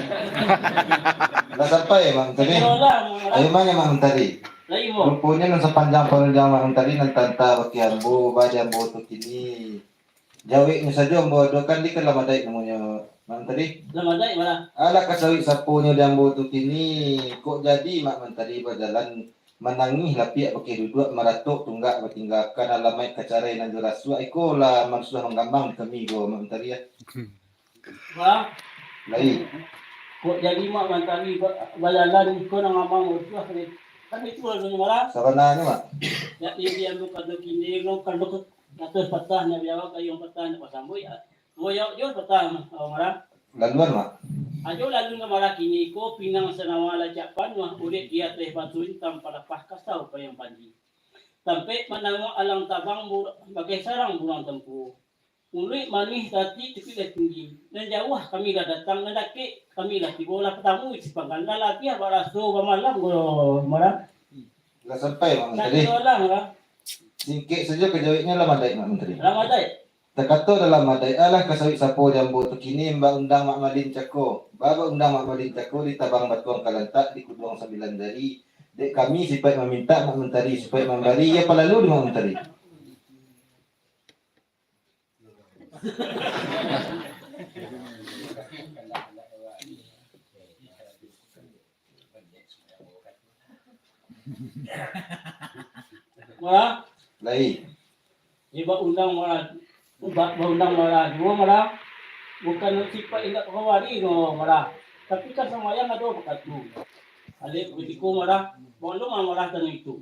Lah sampai, Mak Mantari? Ayolah, Marah. Ayo, mano, Mak Mantari? Lai, Mak. Ruponyo nan sapanjang panjang Mak Mantari nan tanta baki ambo, baa di ambo tu kini. Jaweknyo sajo ambo adokan di ka dalam adaik namonyo, Mak Mantari. Dalam adaik, Marah. Alah, ka sawik saponyo di ambo tu kini, kok jadi Mak Mantari bajalan manangih lapiak bakeh duduak, maratok tunggak batinggakan, alamaik ka carai nan jo rasuak, iko lah masuah manggambang di kami ko, Mak Mantari, ah. Marah. Lai. Kok jadi Mak Mantari ba-, bajalan iko nan amang masuah ni. Kan itu lah, Marah. Sabananyo, Mak. Jadi di ambo kado kini, lo kado Ratus patah nak biawak, gayuang patah nak basambuik, ah. Goyok jo patah, Marah. Laluan, Mak. Ajo lalu nan Marah kini ko, pinang sanawa lah ciek panuah, urek di ateh batu intam, palapah kasau payang panji. Tampek manamo alang tabang, bur-, bagai sarang burang tampuo. Muluik manih tati cukuik lah tinggi. Nan jauah kami lah datang, nan dakek kami lah tibo, lah batamu di simpang, lah labiah baraso bamalam ko, Marah. Lah sampai, Mak Mantari. Sakiro lah, Marah. Singkek sajo ka jaweknyo, lah madaik, Mak Mantari. Lah madaik. Takato dalam adaik, alah ka sawik sapo di ambo tu kini, baa undang Mak Malin cako. Baa undang Mak Malin cako, ditabang batuang ka lantak, dikuduang sambilan jari. Dek kami sipaik mamintak, Mak Mantari sipaik mambari, iyo palalu di Mak Mantari. Marah. Lai. Ni baa undang Marah, baa, baa undang Marah juo, Marah. Bukan sipaik indak pakawari no, Marah. Tapi kan sambayang ado wakatu. Alek kutiko, Marah. Baa undang Marah tano itu.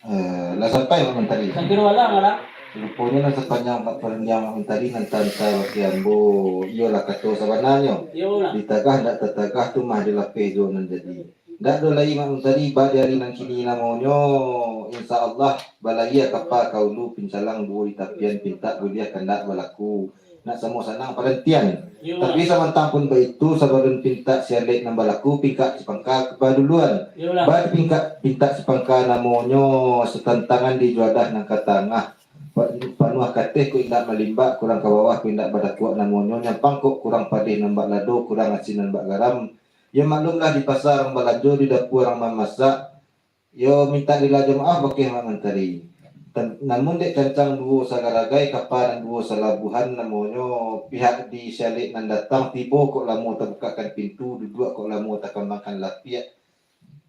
Eh, lah sampai, Mak Mantari? Sakiro lah, Marah. Ruponyo nan sapanjang parandiang Mak Mantari nan tanta baki ambo, iyolah kato sabananyo. Iyolah. Ditagah ndak tatagah tu mah dilapeh jo nan jadi. Ndak do lai, Mak Mantari, baa di ari nan kini namonyo, insya Allah, balayia kapa ka ulu, pincalang duo di tapian, pintak buliah kandak balaku. Nak samo sanang parantian. Iyolah. Tapi samantang pun baitu, sabalun pintak si alek nan balaku, pingkak sipangka baduluan. Iyolah. Ba pingkak, pintak sipangka namonyo, satantangan di juadah nan ka tangah. Pa-, panuah kateh kok indak malimbak, kurang ka bawah kok indak badakuak namonyo, nyampang kok kurang padeh nan bak lado, kurang asin nan bak garam. Yo maklumlah, di pasa urang balanjo, di dapua urang mamasak. Yo, mintak rila jo maaf bakeh Mak Mantari. Tan-, namun dek kancang duo sagaragai, kapa nan duo salabuhan namonyo, pihak di si alek nan datang, tibo kok lamo tabukakkan pintu, duduak kok lamo takambangkan lapiak.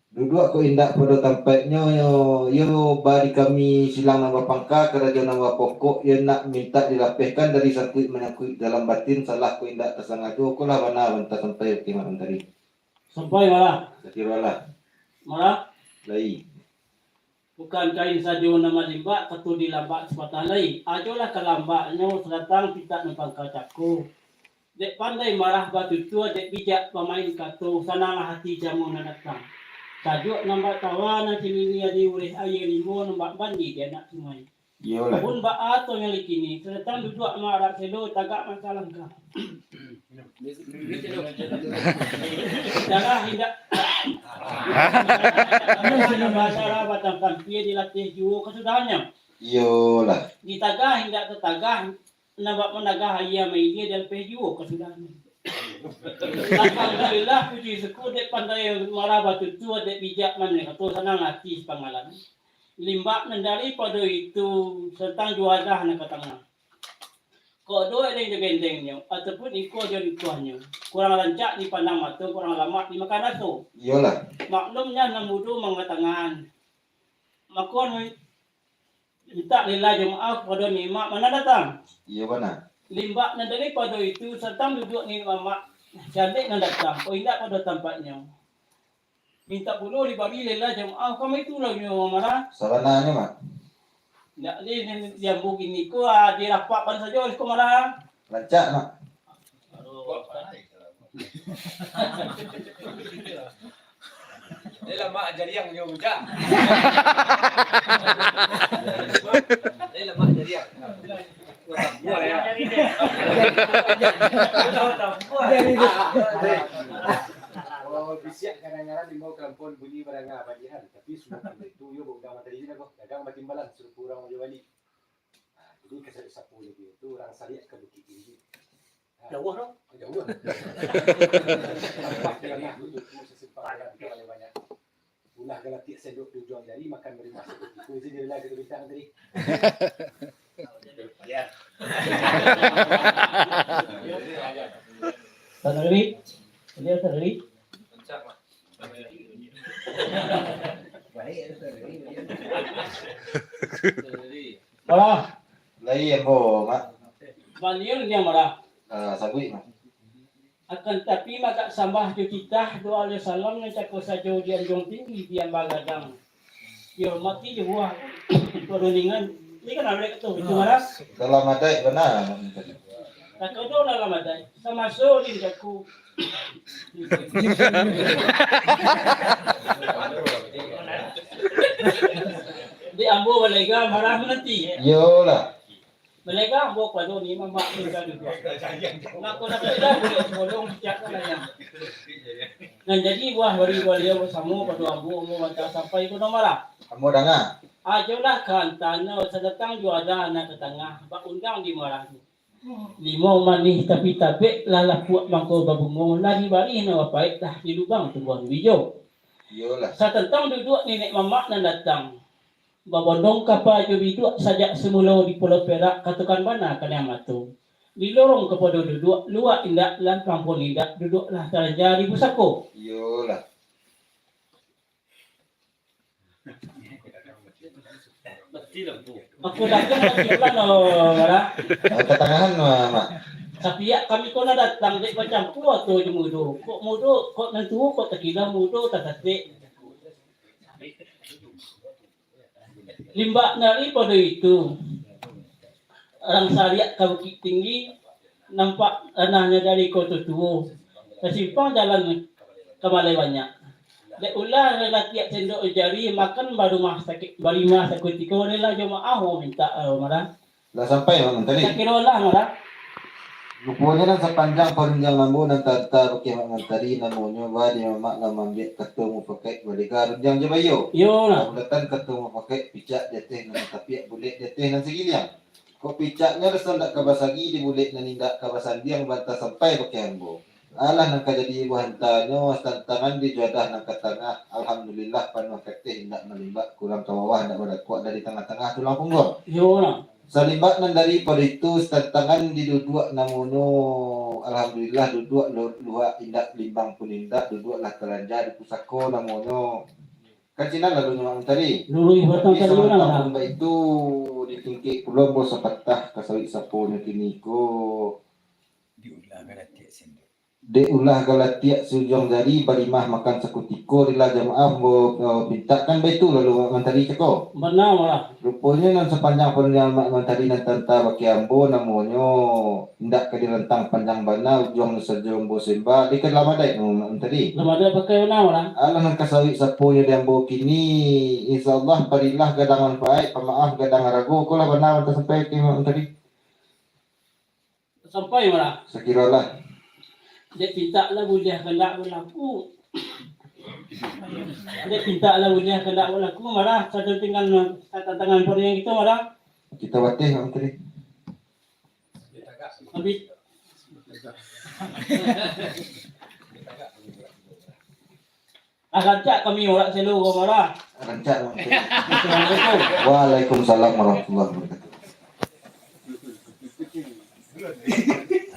Duduak kok indak pado tampaiknyo, yo, yo, baa di kami silang nan bapangka, karajo nan bapokok, yo nak mintak dilapehkan dari sangkuik manyangkuik dalam batin, salah kok indak tasangajo, ko lah bana banta sampai bakeh Mak Mantari. Sampai, Marah. Sakiro lah. Marah. Lai. Bukan kain sajo nan malimbak, kato dilambak sapatah lai. Ajolah ka lambaknyo sadatang pintak nan pangka cako. Dek pandai Marah batutua, dek bijak bamain kato, sananglah ati jamu nan datang. Tajuak nan bak tawa nan kinini, adi ureh aia limo nan bak bandi di anak sungai. Iyolah. Pun baa to nyo kini, sadatang duduak marak selo, tagak masalangkah. Darah indak. Darah batang kampia dilatih juo kasudahannyo. Iyolah. Ditagah indak tatagah, nan bak managah aia mailia dilatih juo kasudahannyo. Alhamdulillah, puji syukur, dek pandai Marah batutua, dek bijak mano kato, sanang ati sapanggalan. Limbak nan daripado itu, satantang juadah nan ka tangah. Kok ado eleng jo gendengnyo, ataupun iko jo likuahnyo, kurang rancak dipandang mato, kurang lamak dimakan raso. Iyolah. Maklumnyo nan mudo manggatangan. Mako, mintak rila jo maaf pado niniak mamak nan datang. Iyo, bana. Limbak nan daripado itu, satantang duduak niniak mamak si alek nan datang, kok indak pado tampaiknyo. Mintak pulo dibari lela jamaah, kami tu lah nyo marah. Sabananyo, Mak. Ndak di, di, di ambo kini ko, ah, dirapakan sajo ko marah. Rancak, Mak. Aduh. Lela, Mak, jariang nyo, Ujang. Lela, Mak, jariang. Buah, ya. Oh, bisiak kadang-kadang di bawah kalampon bunyi barangah balihan, tapi semua benda itu yo baundang materi je lah, dagang batimbalan, suruh urang jo bali. Nah, jadi kasari sapu lagi itu urang sariak ka Bukittinggi. Nah, jauah, no? Jauah. Tampaknyo lah, itu, itu sesimpang jalan, kita paling banyak. Ulah galatiak sendok di ujuang jari, makan bari masak di kuku, isi jari lah, kita bintang tadi. Ya. Ustaz Nagri? Beliau Ustaz Nagri? Baik, Ustaz Nagri. Marah. Lai ambo, Mak. Baliau ni yang marah. Ah, sabuik, Mak. Akan tapi, mangko sambah jo titah, doa jo salam nan cako sajo di anjuang tinggi, di amba gadang. Dihormati jo buah parundingan. Ini kan ada tu, itu marah. Dalam adaik bana. Takado dalam adaik. Samaso di jaku. Di ambo balega marah mananti. Iyolah. Balega ambo pado ni mamak tingga duduak. Mako nak kira buliah bolong picak ka layang. Nan jadi buah bari baliau basamo pado ambo, ambo manta sampai ko nan marah. Ambo danga. Ajolah ka antanyo sadatang jo ada nan ka tangah, baundang di marah tu. Limau manih tapi tabek lah lapuak mangko babungo, lah dibarih nan bapaik lah di lubang tumbuah bijo. Iyolah. Satantang duduak niniak mamak nan datang. Babondong kapa jo biduak sajak samulo di Pulau Perak, katokan bana kaniang mato. Di lorong kapado duduak, luak indak, lampang pun indak, duduaklah talanja di pusako. Iyolah. Aku datang lagi bulan lo, Mara. Oh, tatangahan, Ma-, Mak. Tapi ya, kami ko lah datang dek bacampua tu jo mudo. Kok mudo, kok nan tuo, kok takilang mudo, tatatek. Limbak daripado itu, urang sariak ka Bukittinggi, nampak tanahnyo dari Koto Tuo, tasimpang jalan ka Balai Banyak. Dek ulah lalatiak sendok jari, makan barumah sakik, barimah sakutiko, rela jo maaf mintak, eh, Mara. Lah sampai, Mak Mantari? Sakiro lah, Mara. Ruponyo nan sapanjang parundiangan ambo nan tanta bakeh Mak Mantari, namonyo ba di Mamak lah maambiak kato mufakaik balega rundiang jo baiyo. Iyo lah. Bulatan kato mufakaik picak di ateh nan tapiak, bulek di ateh nan sagiliang. Kok picaknyo raso ndak ka basagi di bulek nan indak ka basandiang, bantah sampai bakeh ambo. Alah nan ka jadi buah antanyo, tantangan di juadah nan ka tangah, alhamdulillah, panuah ka ateh indak malimbak, kurang ka bawah indak badakuak, dari tangah-tangah tulang pungguang. Iyo lah. Salimbak nan daripado itu, satantangan di duduak namonyo, alhamdulillah, duduak lu-, luak indak, limbang pun indak, duduak lah talanja di pusako namonyo. Kan sinan lalunyo Mak Mantari. Luruih batang. Tapi tadi samantang urang lah. Pun baitu, di tingkek pulo ambo sapatah ka sawik saponyo kini ko. Di ulah galatiak sendok. Dek ulah galatiak saujuang jari, barimah makan sakutiko, rela jo maaf ambo, eh, pintak, kan baitu lalu Mak Mantari cako. Bana, Mara. Ruponyo nan sapanjang parundiangan Mak Mantari nan tanta bakeh ambo namonyo indak ka dirantang panjang bana, ujuangnyo sajo ambo sembah, dek ka dalam adaik, Mak Mantari. Dalam adaik bakeh bana, Mara. Alah nan ka sawik saponyo di ambo kini, insya Allah parilah gadang manfaat, pamaaf gadang arago, ko lah bana nan tasampai bakeh Mak Mantari. Sampai, Mara. Sakiro lah. Dek pintak lah buliah kandak balaku. Dek pintak lah buliah kandak balaku, Mara. Satantangan, satantangan parundiangan kito, Mara. Kito bateh, Mak Mantari. Habis. Ah, rancak kami awak selo ko, Mara. Rancak, Mak Mantari. Assalamualaikum. Waalaikumsalam warahmatullahi wabarakatuh.